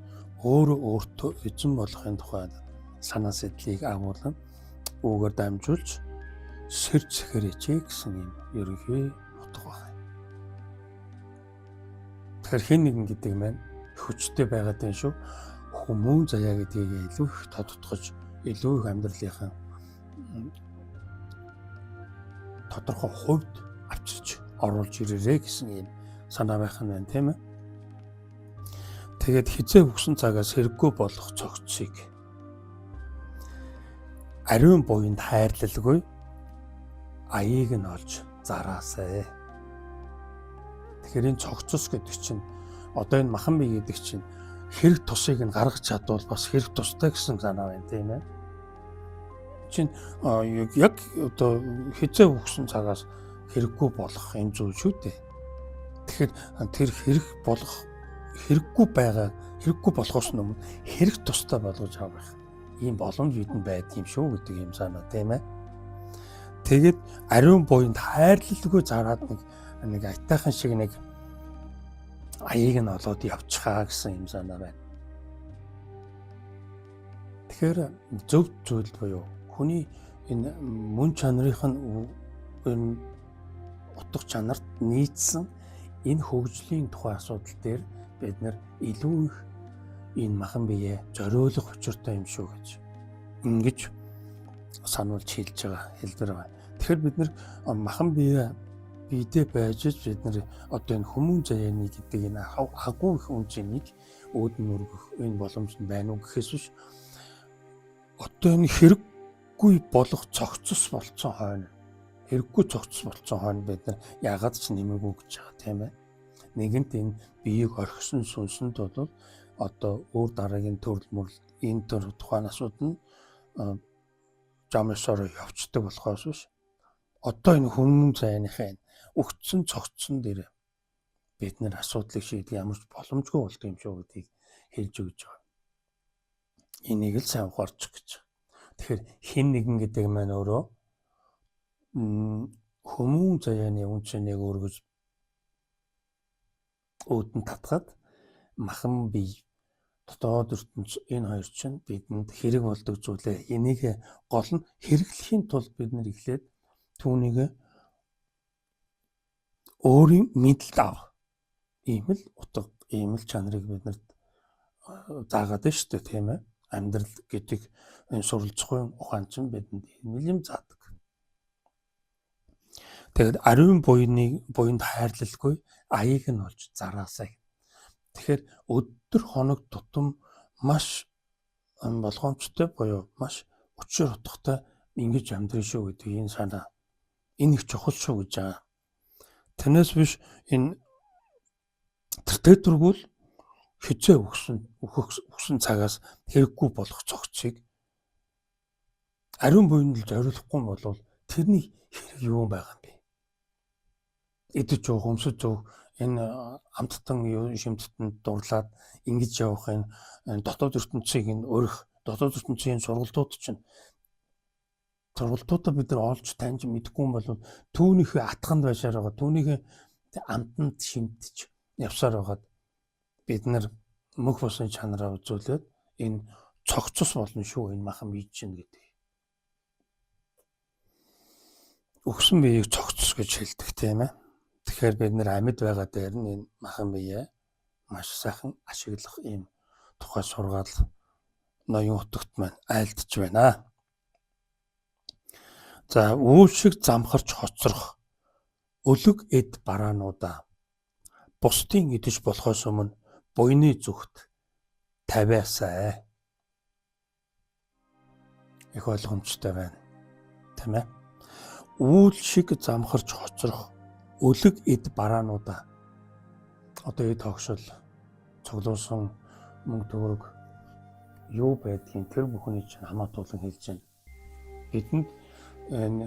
өөрөө өөртөө эзэн болохын тухай санаа сэтлийг агуулan үүгээр дамжуулж сэр цэхэрээч гэсэн юм ерөнхий утга байна. Тэгэхээр хэн нэгэн гэдэг маань хүчтэй байгаад байна шүү. Хүмүүн заяа гэдгийг илүү их тодтогч, илүү их амьдралынхаа тодорхой хувьд авчирч оруулж ирээрэй гэсэн юм санаа байх нь байна, тийм ээ. Тэгээд хизээ өгсөн цагаас хэрэггүй болох цогцыг ариун буянд хайрлалгүй аяыг нь олж зараасай. Тэгэхээр энэ цогцос гэдэг чинь одоо энэ махан бие гэдэг чинь хэрэг тусыг нь гаргаж чадвал бас хэрэг тустай гэсэн санаа байна, тийм ээ. Чинь яг одоо хизээ өгсөн цагаас хэрэггүй болох энэ зүйл шүү дээ. Тэгэхээр тэр хэрэг болох хэрэггүй байгаа хэрэггүй болохоос өмнө хэрэг тустай болгож авах ийм боломж бидэнд байдаг юм шүү гэдэг юм санаа, тийм ээ. Тэгээд ариун буянд хайрлалгүй зараад нэг аятайхан шиг нэг аяыг нь олоод явчихаа гэсэн юм санаа байна. Тэгэхээр зөв зүйл буюу хүний энэ мөн чанарын энэ утга чанарт нийцсэн энэ хөгжлийн тухай асуудал дээр бид нар илүү их энэ махан бие зориулах учиртай юм шүү гэж ингэж сануулж хэлж байгаа хэлбэр байна. Тэгэхээр бид нар махан бие биедээ байж бид нар одоо энэ хүмүүн заяаны гэдэг энэ агуу их үнцнийг үүдэн өргөх энэ боломж нь байна уу гэхээс биш одоо энэ хэрэггүй болох цогцос болцсон хойно хэрэггүй цогцос болцсон хойно бид нар яагаад ч нэмээгүй гэж байгаа, тийм ээ. Нэгэнт энэ биеийг орхисон сүнсэнд бол одоо өөр дараагийн төрөл мөрөл энэ төр тухайн асуудал нь зам ёсоор явцдаг болохоос биш одоо энэ хүмүүн зайныхаа энэ өгцөн цогцсон дээр бид нэр асуудлыг шийдэх ямар ч боломжгүй болдог юм шүү гэдгийг хэлж өгч байгаа. Энийг л сайн ухаарчих гэж. Тэгэхээр хэн нэгэн гэдэг маань өөрөө хүмүүн заяаны үн цэнийг өргөж үүдэн татгаад махан бие дотоод ертөнц энэ хоёр чинь бидэнд хэрэг болдог зүйлээ. Энийг гол нь хэрэглэхийн тулд бид нэр эхлээд түүнийг өөрийн мэдлэлд авах. Ийм л утга, ийм л чанарыг биднэрт заагаад байна шүү дээ, тийм ээ. Амьдрал гэдэг энэ суралцахын ухаан чинь бидэнд ийм л юм заадаг. Тэгээд ариун буянд хайрлалгүй аяыг нь олж зараасай. Тэгэхээр өдөр хоног тутам маш болгоомжтой буюу маш учир утгатай ингэж амьдрын шүү гэдэг энэ санаа. Энэ их чухал шүү гэж байгаа. Танаас биш энэ тэртээ дөргүүл хизээ өгсөн цагаас хэрэггүй болох цогцыг ариун буянд л зориулахгүй болвол тэрний хэрэг юу байгаа юм бэ? Идэж уух, өмсөж уух энэ амттан юу шимттэнд дурлаад ингэж явах энэ дотоод ертөнцийг энэ өрх дотоод ертөнцийн сургалтууд чинь Сургалтуудаа бид нар олж таньж мэдэхгүй юм бол түүнийхээ атганд байшаар байгаа. Түүнийхээ амтанд шимтэж явсаар байгаад бид нар мөнх босын чанараа үзүүлээд энэ цогцос болно шүү, энэ махан бие чинь гэдэг. Өгсөн биеийг цогцос гэж хэлдэг, тийм ээ. Тэгэхээр бид нар амьд байгаа дээр нь энэ махан биеэ маш сайхан ашиглах ийм тухай сургаал ноён утагт маань айлдж байна. За, үүл шиг замхарч хоцрох өлөг эд бараануудаа бусдын идэж болохоос өмнө буйны зүгт тавиасай. Их ойлгомжтой байна. Тийм ээ. Үүл шиг замхарч хоцрох өлөг эд бараануудаа, одоо эд хогшил, цуглуулсан мөнгө төгрөг юу байдгийг тэр бүхний чинь хамаатуулан хэлж байна. Бидэнд энэ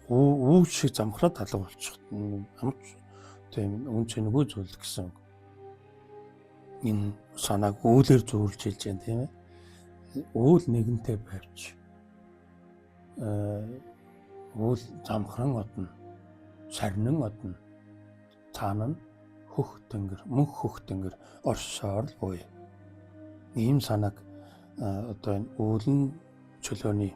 үүл шиг замхраад алга болчих амч тийм үн цэнэгүй зүйл гэсэн үг. Энэ санааг үүлээр зөөрлж хэлж байна, тийм ээ. Үүл нэгэнтэй байвч үүл замхран одно, сарнин одно, цаана нь хөх тэнгэр, мөнх хөх тэнгэр оршсоор л буй. Ийм санааг одоо энэ үүлэн чөлөөний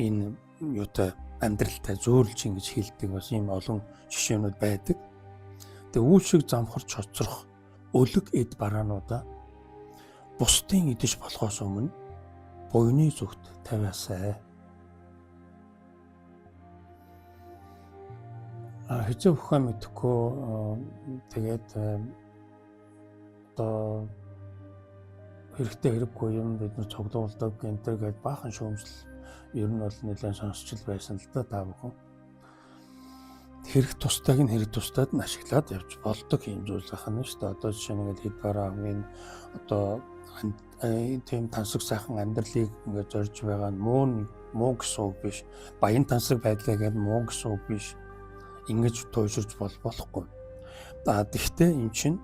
энэ юутай амьдралтай зөөрлж ингэж хэлдэг бас ийм олон жишээнүүд байдаг. Тэгээ үүл шиг замхарч хоцрох өлөг эд бараануудаа бусдын идэж болохоос өмнө буйны зүгт тавиасай. Хэзээ бүхэн мэдэхгүй, тэгээд одоо хэрэгтэй хэрэггүй юм бид нар цуглуулдаг энэ төр гээд баахан шүүмжил ер нь бол нэлээд сонсч л байсан л да та бүхэн. Хэрэг тустайг нь хэрэг тустайд нь ашиглаад явж болдог юм зүйл ахна шүү дээ. Одоо жишээ нь ингээд хэд бараа хамгийн одоо тийм тансаг сайхан амьдралыг ингээд зорж байгаа нь муу гэсэн үг биш. Баян тансаг байдлаа гэдэг муу гэсэн үг биш. Ингэж туйширч болохгүй. Гэхдээ эн чинь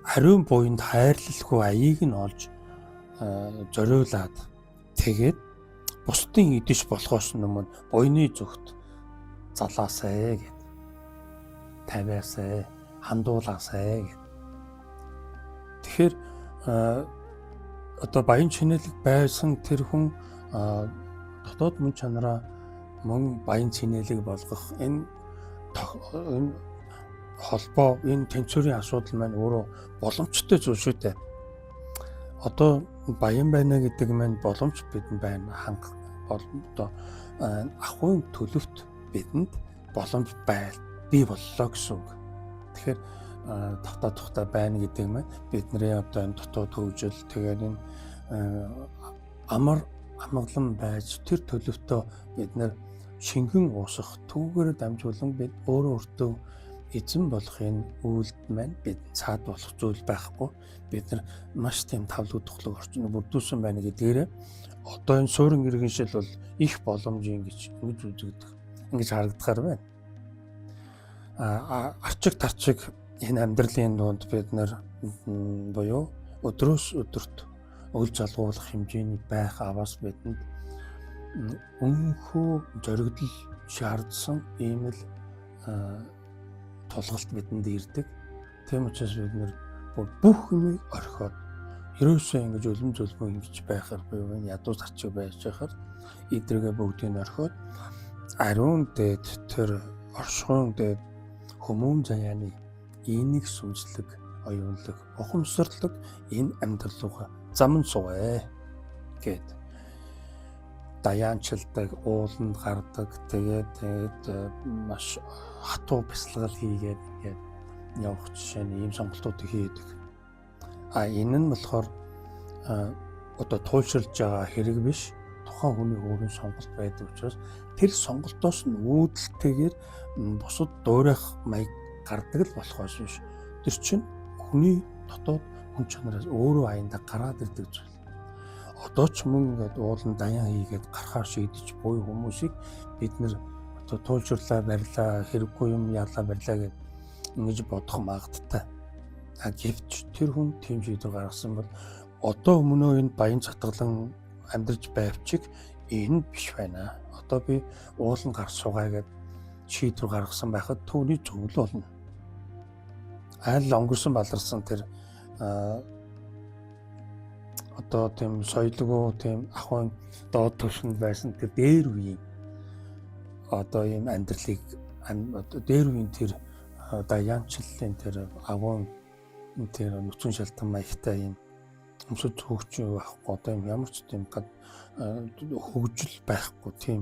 ариун буянд хайрлалгүй аяыг нь олж зориулаад тэгээд бусдын идэж болохоос өмнө буйны зүгт залаасай гэд, тавиасай, хандуулаасай гэд. Тэгэхээр одоо баян чинэлэг байсан тэр хүн дотоод мөн чанараа мөн баян чинэлэг болгох энэ холбоо, энэ тэнцвэрийн асуудал маань өөрөө боломжтой зүйл шүү дээ. Одоо баян байна гэдэг маань боломж бидэнд байна. Ханх одоо ахуйн төлөвт бидэнд боломж бий боллоо гэсэн үг. Тэгэхээр тогтоо тухтай байна гэдэг маань бидний одоо энэ дотоод хөгжил, тэгээд энэ амар амгалан байж тэр төлөвтөө бид нэр шингэн уусах, түүгээр дамжуулан бид өөрөө өөртөө эзэн болох энэ үйлд маань бид цаад болох зүйл байхгүй. Бид нар маш тийм тавлаг тухлаг орчин бүрдүүлсэн байна гэдгээрээ одоо энэ суурин иргэншил бол их боломжийн гэж ингэж үзэгдэх, ингэж харагдахаар байна. Арчиг тарчиг энэ амьдралын дунд бид нар буюу өдрөөс өдөрт өл залгуулах хэмжээний байх аваас бидэнд өнхөө зоригдол шаардсан ийм л тулгалт бидэнд ирдэг. Тийм учраас бид нэр бүх юмыг орхиод ерөөсөө ингэж өлөм зөлбөө ингэж байхаар буюу энэ ядуу зарчиг байж байхаар эдрэгээ бүгдийг орхиод ариун дээд тэр оршихуйн дээд хүмүүн заяаны энийг сүнслэг оюунлаг ухамсарлаг энэ амьдрал руугаа заман сууэ гэд даяанчилдаг, ууланд гардаг, тэгээд маш хатуу бясалгал хийгээд ингээд явах жишээ нь ийм сонголтуудыг хийдэг. А энэ нь болохоор одоо туйлширж байгаа хэрэг биш, тухайн хүний өөрийн сонголт байдаг учраас тэр сонголтоос нь үүдэлтэйгээр бусад дуурайх маяг гардаг л болохоос биш. Тэр чинь хүний дотоод хүн чанараас өөрөө аяндаа гараад ирдэг зүйл. Одоо ч мөн ингээд уулан даян хийгээд гарахаар шийдэж буй хүмүүсийг бид нэр одоо туулжуурлаа барьлаа, хэрэггүй юм яалаа барьлаа гэд ингэж бодох магадтай. А гэвч тэр хүн тийм шийдвэр гаргасан бол одоо өмнөө энэ баян цатгалан амьдарч байвчиг Энэ биш байна. Одоо би ууланд гарч суугаа гэд шийдвэр гаргасан байхад түүний зөв л болно. Айл өнгөрсөн баларсан тэр одоо тийм соёлгүй тийм ахуйн доод түвшинд байсан тэр дээр үеийн одоо ийм амьдралыг одоо дээр үеийн тэр одоо янчлалын тэр агуун тэр нүцгэн шалтан маягтай ийм өмсөж хөгж байхгүй одоо юм ямар ч тийм хөгжил байхгүй тийм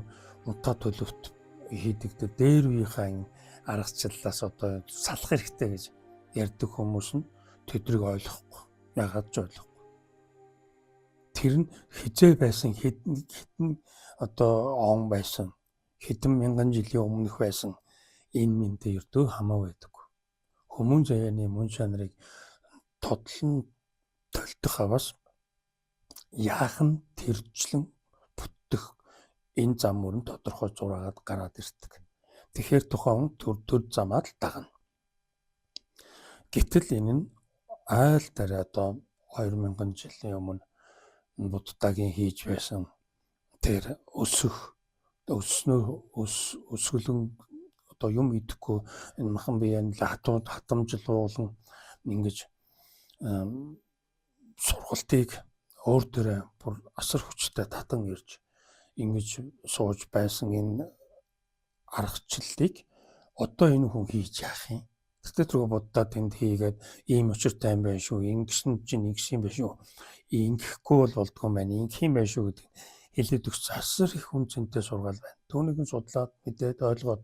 унтаа төлөвт хийдэг тэр дээр үеийнхаа энэ аргачлалаас одоо салах хэрэгтэй гэж ярьдаг хүмүүс нь тэдрийг ойлгохгүй. Ягаад ч ойлгохгүй. Тэр нь хизээ байсан хэдэн хэдэн одоо он байсан хэдэн мянган жилийн өмнөх байсан энэ мэндэ ердөө хамаагүй байдаг. Хүмүүн заяаны мөн чанарыг тодлон толдох аваас яах нь тэржлэн бүтдэх энэ зам мөр нь тодорхой зураагаад гараад ирдэг. Тэгэхээр тухайн хүн төр төр замаа л дагна. Гэтэл энэ нь айл дараа одоо 2000 жилийн өмнө Буддагийн хийж байсан тэр өсөх өснөө өсгөлөн одоо юм идэхгүй энэ махан биеэн хатуу хатамжлуулан ингэж сургалтыг өөр дөрөө бүр асар хүчтэй татан ирж ингэж сууж байсан энэ аргачлалыг одоо энэ хүн хийж яах юм? Тэгтээ түрүү буддаа тэнд хийгээд ийм учиртай юм байна шүү. Ингэсэн чинь ингэсэн юм байна шүү. Ингэхгүй бол болдгоо юм байна. Ингэх юм байна шүү гэдэг хэлээд өгч асар их хүн зэнтэй сургаал байна. Түүнийг нь судлаад мэдээд ойлгоод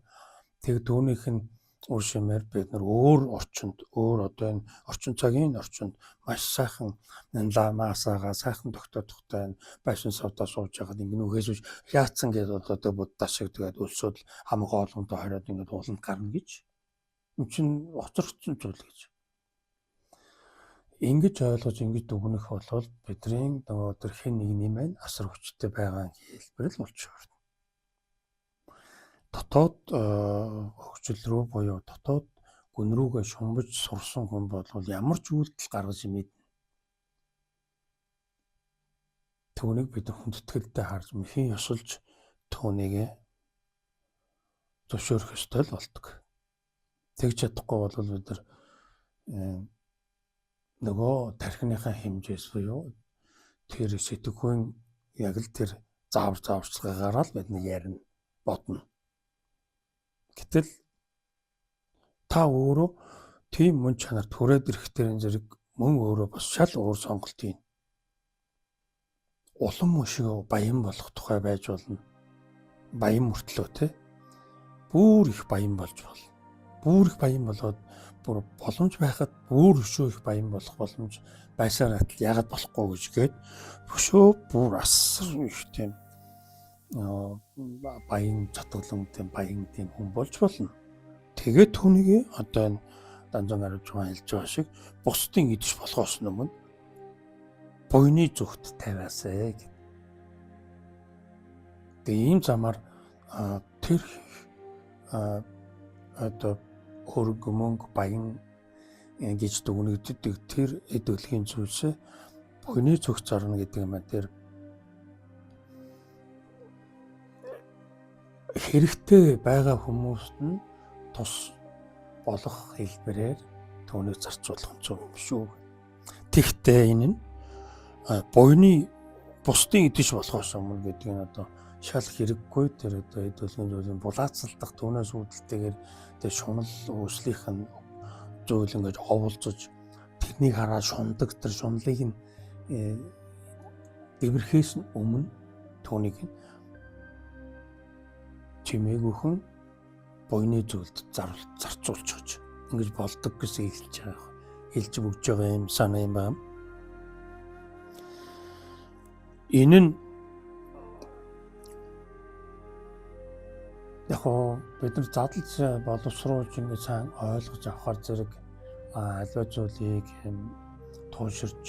тэг түүнийх нь үр шимээр бид нар өөр орчинд өөр одоо энэ орчин цагийн орчинд маш сайхан ламаасаага сайхан тогтоодохтой энэ байшин савдаа сууж байхад ингэ нүхээс биш яатсан гэдээ одоо буддаа шиг тэгээд өлсөд хамаг хоолгонтой хориод ингээд ууланд гарна гэж. Энэ чинь хоцрогдсон зүйл гэж. Ингэж ойлгож ингэж дүгнэх бол бидний нөгөө тэр хэн нэгний маань асар хүчтэй байгаа хэлбэр л болчихно. Дотоод хөгжил рүү буюу дотоод гүн рүүгээ шумбаж сурсан хүн бол ямар ч үйлдэл гаргаж мэднэ. Түүнийг бид хүндэтгэлтэй харж мэхийн ёсолж түүнийг зөвшөөрөх ёстой л болдог. Тэгж чадахгүй бол бид нар нөгөө тархиныхаа хэмжээс буюу тэр сэтгэхүйн яг л тэр заавар зааварчилгаагаараа л бид нэг ярина бодно. Гэтэл та өөрөө тийм мөн чанарт хүрээд ирэх тэрэн зэрэг мөн өөрөө бас шал өөр сонголт хийнэ. Улам өшөө баян болох тухай байж болно. Баян мөртлөө те. Бүр их баян болж болно. Бүр их баян болоод бүр боломж байхад бүр өшөө их баян болох боломж байсаар атал яагаад болохгүй гэж гээд өшөө бүр асар их тийм баян цатгалан тийм баян тийм хүн болж болно. Тэгээд түүнийг одоо энэ Данзан 16 хэлж байгаа шиг бусдын идэж болохоос өмнө буйны зүгт тавиасай гэд. Тэгээ ийм замаар тэр одоо хөрөнгө мөнгө баян гэж дүгнэгддэг тэр эд өлгийн зүйлсээ буйны зүгт зарна гэдэг юм байна. Тэр хэрэгтэй байгаа хүмүүст нь тус болох хэлбэрээр түүнийг зарцуулах нь зөв юм шүү. Тэгтээ энэ нь буйны бусдын идэж болохоос өмнө гэдэг нь одоо шал хэрэггүй тэр одоо эд өлгийн зүйлийн булаацалдах түүнээс үүдэлтэйгээр тэр шунал үүслийнх нь зүйл ингэж оволцож тэрнийг хараад шундаг тэр шунлыг нь дэврэхээс нь өмнө түүнийг нь чимээгүйхэн буйны зүйлд зарцуулж ингэж болдог гэсэн хэлж байгаа. Хэлж өгч байгаа юм санаа юм байна. Энэ нь яг хоо бид нар задлж боловсруулж ингэ сайн ойлгож авахар зэрэг аливаа зүйлийг тууширч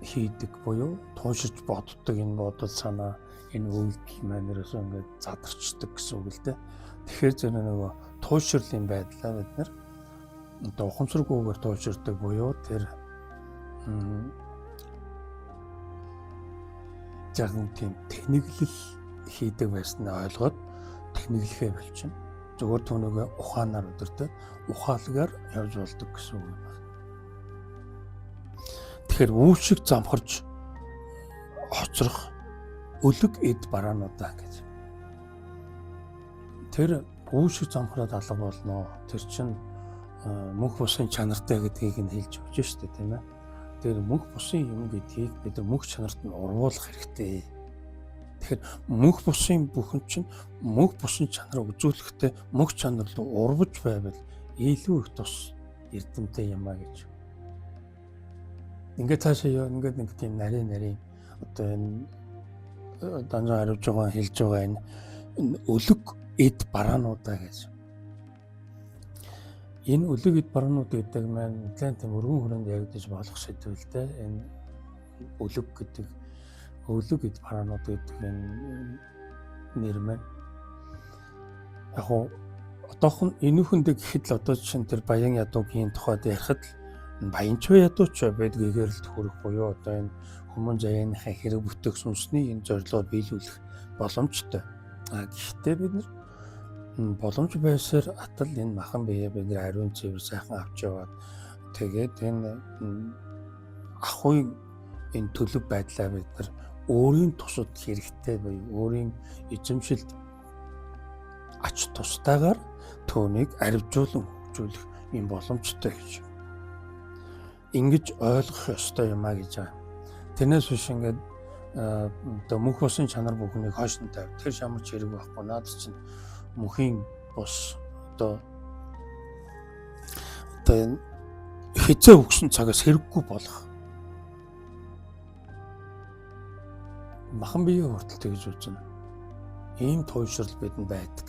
хийдэг буюу тууширч боддог энэ бодол санаа энэ үйлдэл маань ерөөсөө ингээд задарчдаг гэсэн үг л дээ. Тэгэхээр зэрэг нөгөө тууширлын байдлаа бид нар одоо ухамсаргүйгээр тууширдаг буюу тэр жаахан тийм тэнэглэл хийдэг байснаа ойлгоод тэнэглэхээ болчихно. Зүгээр түүнийгээ ухаанаар өдөртөө ухаалгаар явж болдог гэсэн үг юм байна. Тэгэхээр үүшиг замхарч хоцрох өлөг эд бараануудаа гэж. Тэр үүшиг замхраад алга болно. Тэр чинь мөнх бусын чанартай гэдгийг нь хэлж өгч штэ, тийм ээ. Тэр мөнх бусын юм гэдгийг бид нар мөнх чанарт нь урвуулах хэрэгтэй. Тэгэхээр мөнх бусын бүхэн чинь мөнх бусын чанараа үзүүлэхдээ мөнх чанар руу урвж байвал илүү их тус эрдэмтэй юм а гэж. Ингээд цаашаа ёо ингээд нэг тийм нарийн нарийн одоо энэ данжаа хариуж байгаа хэлж байгаа энэ өлөг эд бараануудаа гэж. Энэ өлөг эд бараанууд гэдэг маань нэлээд тийм өргөн хүрээнд яригдаж болох сэдв л дээ. Энэ өлөг гэдэг өлөг эд бараанууд гэдэг энэ нэр маань яг хуу одоохон энүүхэндээ гэхэд л одоо чинь тэр баян ядуугийн тухайд ярихад л баянч вэ ядууч вэ байдгийгээр л төхөрөх буюу одоо энэ хүмүүн заяаныхаа хэрэг бүтээх сүнсний энэ зорилгоо биелүүлэх боломжтой. А гэхдээ бид нар боломж байсаар атал энэ махан бие бид нар ариун цэвэр сайхан авч яваад тэгээд энэ ахуйн энэ төлөв байдлаа бид нар өөрийн тусад хэрэгтэй буюу өөрийн эзэмшилд ач тустайгаар түүнийг аривжуулан хөгжүүлэх юм боломжтой гэж ингэж ойлгох ёстой юм а гэж байгаа. Тэрнээс биш ингээд одоо мөнх бусын чанар бүхнийг хойш нь тавь. Тэр шамарч хэрэг байхгүй. Наад чинь мөнхийн бус одоо энэ хизээ өгсөн цагаас хэрэггүй болох. Махан бие хүртэл тэгж үзнэ. Ийм туйшрал бидэнд байдаг.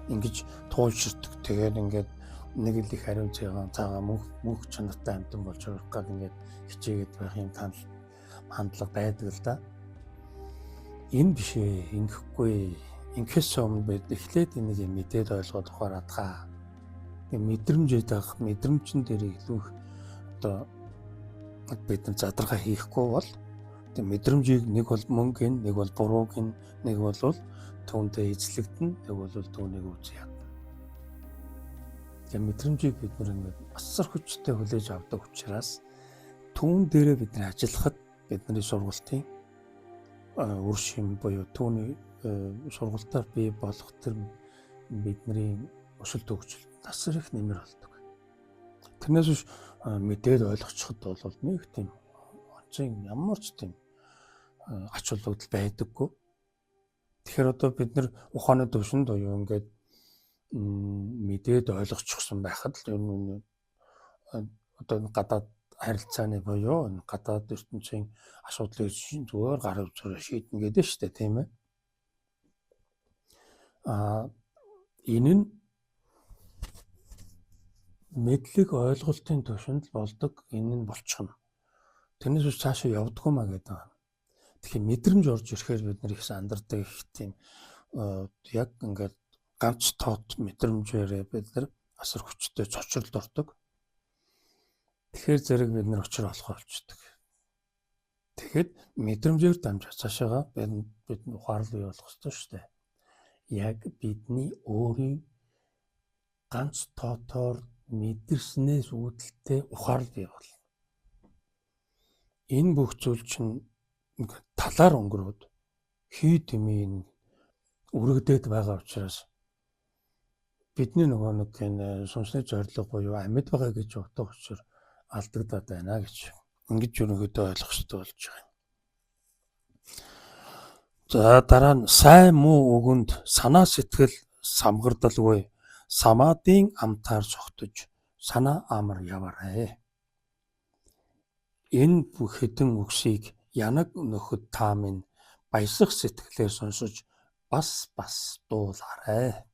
Ингэж туйширдаг. Тэгээд ингээд нэг л их ариун цайгаан цаагаа мөнх чанартай амьтан болж урах гад ингээд хичээгээд байх юм танал хандлага байдаг л да. Энэ биш ээ, ингэхгүй. Ингэхээс өмнө бид эхлээд энийг мэдээд ойлгоод ухаарад хаа. Тэг мэдрэмжээд авах мэдрэмжэн дээр илүү их одоо бид нар задаргаа хийхгүй бол тэг мэдрэмжийг нэг бол мөнгө гин, нэг бол буруу гин, нэг бол түүнтэй эзлэгдэн, нэг бол түүнийг үзье ядна. Тэг мэдрэмжийг бид нар ингээд асар хүчтэй хүлээж авдаг учраас түүн дээрээ бид нар ажиллахад бидний сургалтын үр шим буюу түүний сургалтаар бий болох тэр бидний өсөлт хөгжил асар их нэмэр болдог. Тэрнээс биш мэдээд ойлгочиход бол нэг тийм онцгийн ямар ч тийм ач холбогдол байдаггүй. Тэгэхээр одоо бид нар ухааны төвшөнд буюу ингээд мэдээд ойлгочихсон байхад л ер нь одоо гадаад харилцааны буюу энэ гадаад ертөнцийн асуудлыг зүгээр гар үзээр шийднэ гэдэг нь шүү дээ, тийм ээ. Энэ нь мэдлэг ойлголтын түвшинд л болдог, энэ нь болчихно. Тэрнээс биш цаашаа явдггүй маа гэдэг юм. Тэгэхээр мэдрэмж орж ирэхээр бид нар их сандардаг их тийм яг ингээд ганц тоот мэдрэмжээрээ бид нар асар хүчтэй цочролд ордог. Тэгэхээр зэрэг бид нар учир олохоор болчдөг. Тэгэхэд мэдрэмжээр дамжаад цаашаага бид ухаарлал бий болох ёстой шүү дээ. Яг бидний өөрийн ганц тоотоор мэдэрснээс үүдэлтэй ухаарлал бий болно. Энэ бүх зүйл чинь талаар өнгөрөөд хий дэмий үргэлдээд байгаа учраас бидний нөгөө нэг энэ сүнсний зорилго буюу амьд байгаа гэж утга учир алдагдаад байна гэж ингэж ерөнхийдөө ойлгох хэрэгтэй болж байгаа юм. За дараа нь сайн муу үгэнд санаа сэтгэл самгардалгүй самадын амтаар цогтож санаа амар яваарэ. Энэ бүх хэдэн үгсийг янаг нөхөд та минь баясах сэтгэлээр сонсож бас бас дуулаарэ.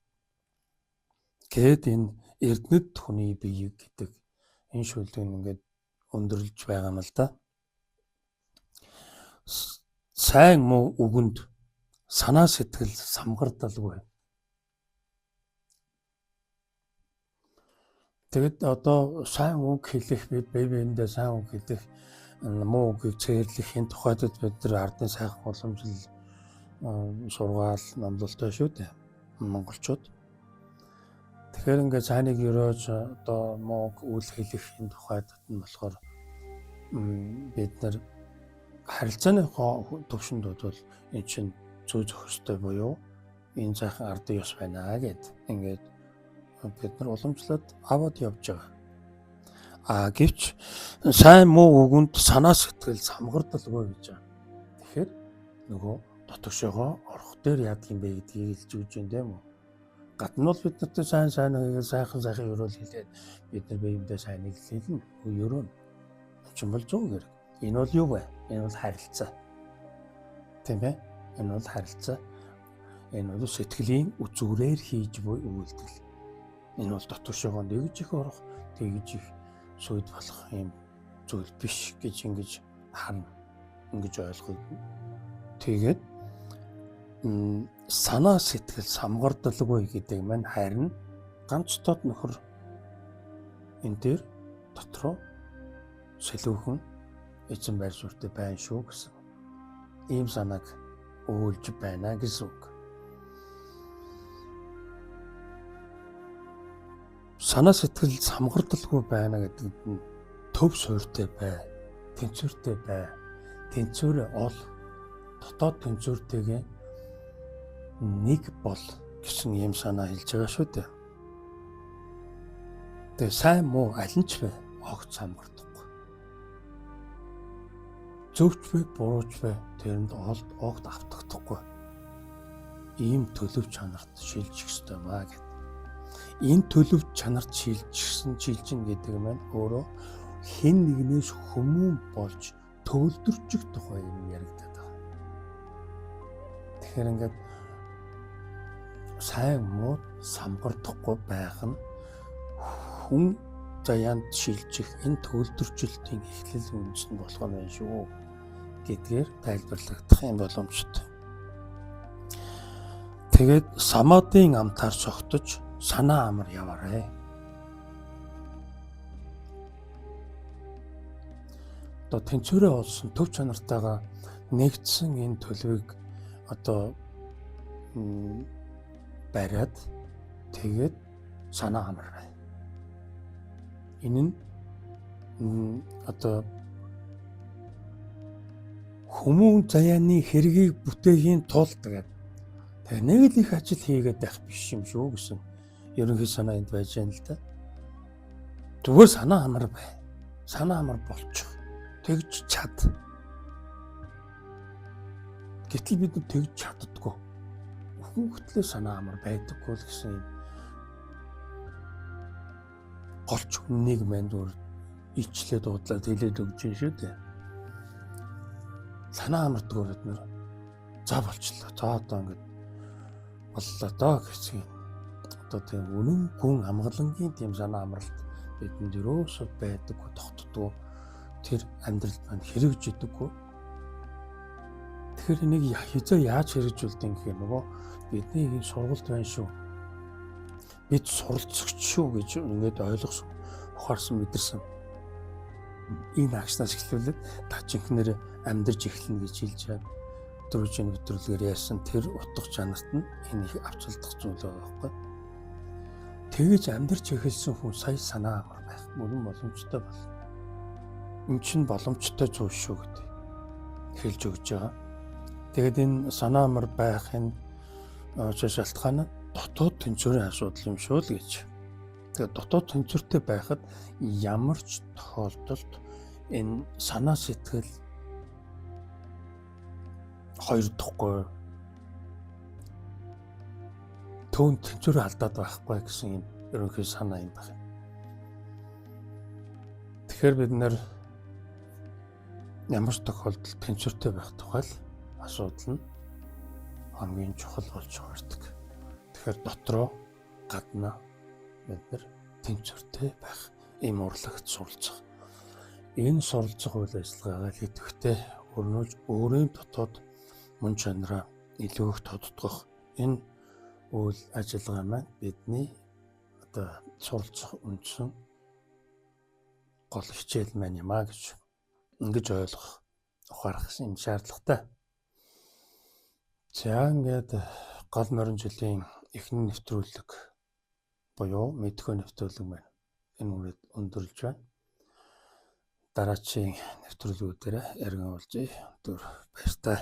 Гэт энэ Эрдэнэт хүний биеийг гэдэг энэ шүлэг нь ингээд өндөрлж байгаа юм л да. Сайн муу үгэнд санаа сэтгэл самгардалгүй. Тэгэд одоо сайн үг хэлэх бид бие биендээ сайн үг хэлэх муу үгийг цээрлэхийн тухайд бид нар ардын сайхан уламжлал сургаал номлолтой шүү дээ. Монголчууд. Тэгэхээр ингээд сайныг өрөөж одоо мууг үл хэлэх энэ тухайд нь болохоор бид нар харилцааны төвшөнд бол энэ чинь зүй зохистой буюу энэ сайхан ардын ёс байна гэд ингээд бид нар уламжлаад аваад явж байгаа. А гэвч сайн муу үгэнд санаа сэтгэл самгардалгүй гэж байгаа. Тэгэхээр нөгөө дотгошоогоо орох дээр яадаг юм бэ гэдгийг хэлж өгч юм тийм үү? Гадна бол бид нартай сайн сайн хийгээд сайхан сайхан өрөөл хэлээд бид нар биендээ сайныг хэлнэ. Өрөөнө. Чинь бол зөв хэрэг. Энэ бол юу вэ? Энэ бол харилцаа. Тийм ээ? Энэ бол харилцаа. Энэ бол сэтгэлийн үзүүрээр хийж буй үйлдэл. Энэ бол дотгошоогоо нэгж их орох, тэгж их сүйд болох юм зүйл биш гэж ингэж харна. Ингэж ойлгоно. Тэгээд санаа сэтгэл самгардалгүй гэдэг маань харин ганц тод нөхөр энэ дээр дотроо сэлүүхэн эзэн байр суурьтай байна шүү гэсэн ийм санааг өгүүлж байна гэсэн үг. Санаа сэтгэл самгардалгүй байна гэдэг нь төв суурьтай бай, тэнцвэртэй бай, тэнцвэрээ ол, дотоод тэнцвэртэйгээ нэг бол гэсэн ийм санаа хэлж байгаа шүү дээ. Тэгээ сайн муу аль нь ч бай огт самгардахгүй. Зөвч бай, бурууч бай тэрэнд огт автагдахгүй. Ийм төлөв чанарт шилжих ёстой маа гэд. Энэ төлөв чанарт шилжсэн шилжин гэдэг маань өөрөө хэн нэгнээс хүмүүн болж төвлөрчих тухай юм яригдаад байгаа. Тэгэхээр ингээд сайн муу самгардахгүй байх нь хүн заяанд шилжих энэ төвлөрчлөлтийн эхлэл үндэс нь болох юм шүү гэдгээр тайлбарлагдах юм боломжтой. Тэгээд самадын амтаар согтож санаа амар яваарэ. Одоо тэнцвэрээ олсон төв чанартайгаа нэгдсэн энэ төлөвийг одоо бариад тэгээд санаа амар бай. Энэ нь одоо хүмүүн заяаны хэргийг бүтээхийн тулд тэгээд нэг л их ажил хийгээд байх биш юм шүү гэсэн ерөнхий санаа энд байж байна л да. Зүгээр санаа амар бай. Санаа амар болчих. Тэгж чад. Гэтэл бид нар тэгж чаддаггүй. Хүн хөтлөө санаа амар байдаггүй л гэсэн юм. Голч нэг мань зүгээр ичлээ дуудлаа тэлээд өгч юм шүү дээ. Санаа амардгүй бид нар за болчлоо. За одоо ингэж боллоо доо гэсэн. Одоо тийм үнэн гүн амгалангийн тийм санаа амралт бидэнд ерөөсөө байдаггүй, тогтдоггүй. Тэр амьдрал маань хэрэгжидэггүй. Тэгэхээр энийг хизээ яаж хэрэгжүүлдэг юм гэхээр нөгөө бидний энэ сургалт байна шүү. Бид суралцагч шүү гэж ингээд ойлгосон, ухаарсан, мэдэрсэн. Энэ агшнаас эхлүүлээд та жинхнээр амьдарч эхэлнэ гэж хэлж байгаа. Дөрвжин нэвтрүүлгээр яасан тэр утга чанарт нь энэ их авчилдах зүйл байгаа байхгүй. Тэгэж амьдарч эхэлсэн хүн сая санаа амар байх бүрэн боломжтой болно. Энэ чинь боломжтой зүйл шүү гэдэг хэлж өгч байгаа. Тэгээд энэ санаа амар байх энэ шалтгаан нь дотоод тэнцвэрийн асуудал юм шүү л гэж. Тэгээд дотоод тэнцвэртэй байхад ямар ч тохиолдолд энэ санаа сэтгэл хоёрдохгүй, төөн тэнцвэр алдаад байхгүй гэсэн юм ерөнхий санаа юм байна. Тэгэхээр бид нэр ямар ч тохиолдолд тэнцвэртэй байх тухай л асуудал нь хамгийн чухал болж хувирдаг. Тэгэхээр дотроо гаднаа бид нар тэнцвэртэй байх ийм урлагт суралцах. Энэ суралцах үйл ажиллагаагаа идэвхтэй өрнүүлж өөрийн дотоод мөн чанараа илүү их тодтгох энэ үйл ажиллагаа маань бидний одоо суралцах үндсэн гол хичээл маань юм а гэж Ингэж ойлгох, ухаарах юм шаардлагатай. За ингээд гол морин жилийн эхний нэвтрүүлэг буюу мэдхүй нэвтрүүлэг маань энэ үрээд өндөрлж байна. Дараачийн нэвтрүүлгүүдээр яриган уулзъя. Түр баяртай.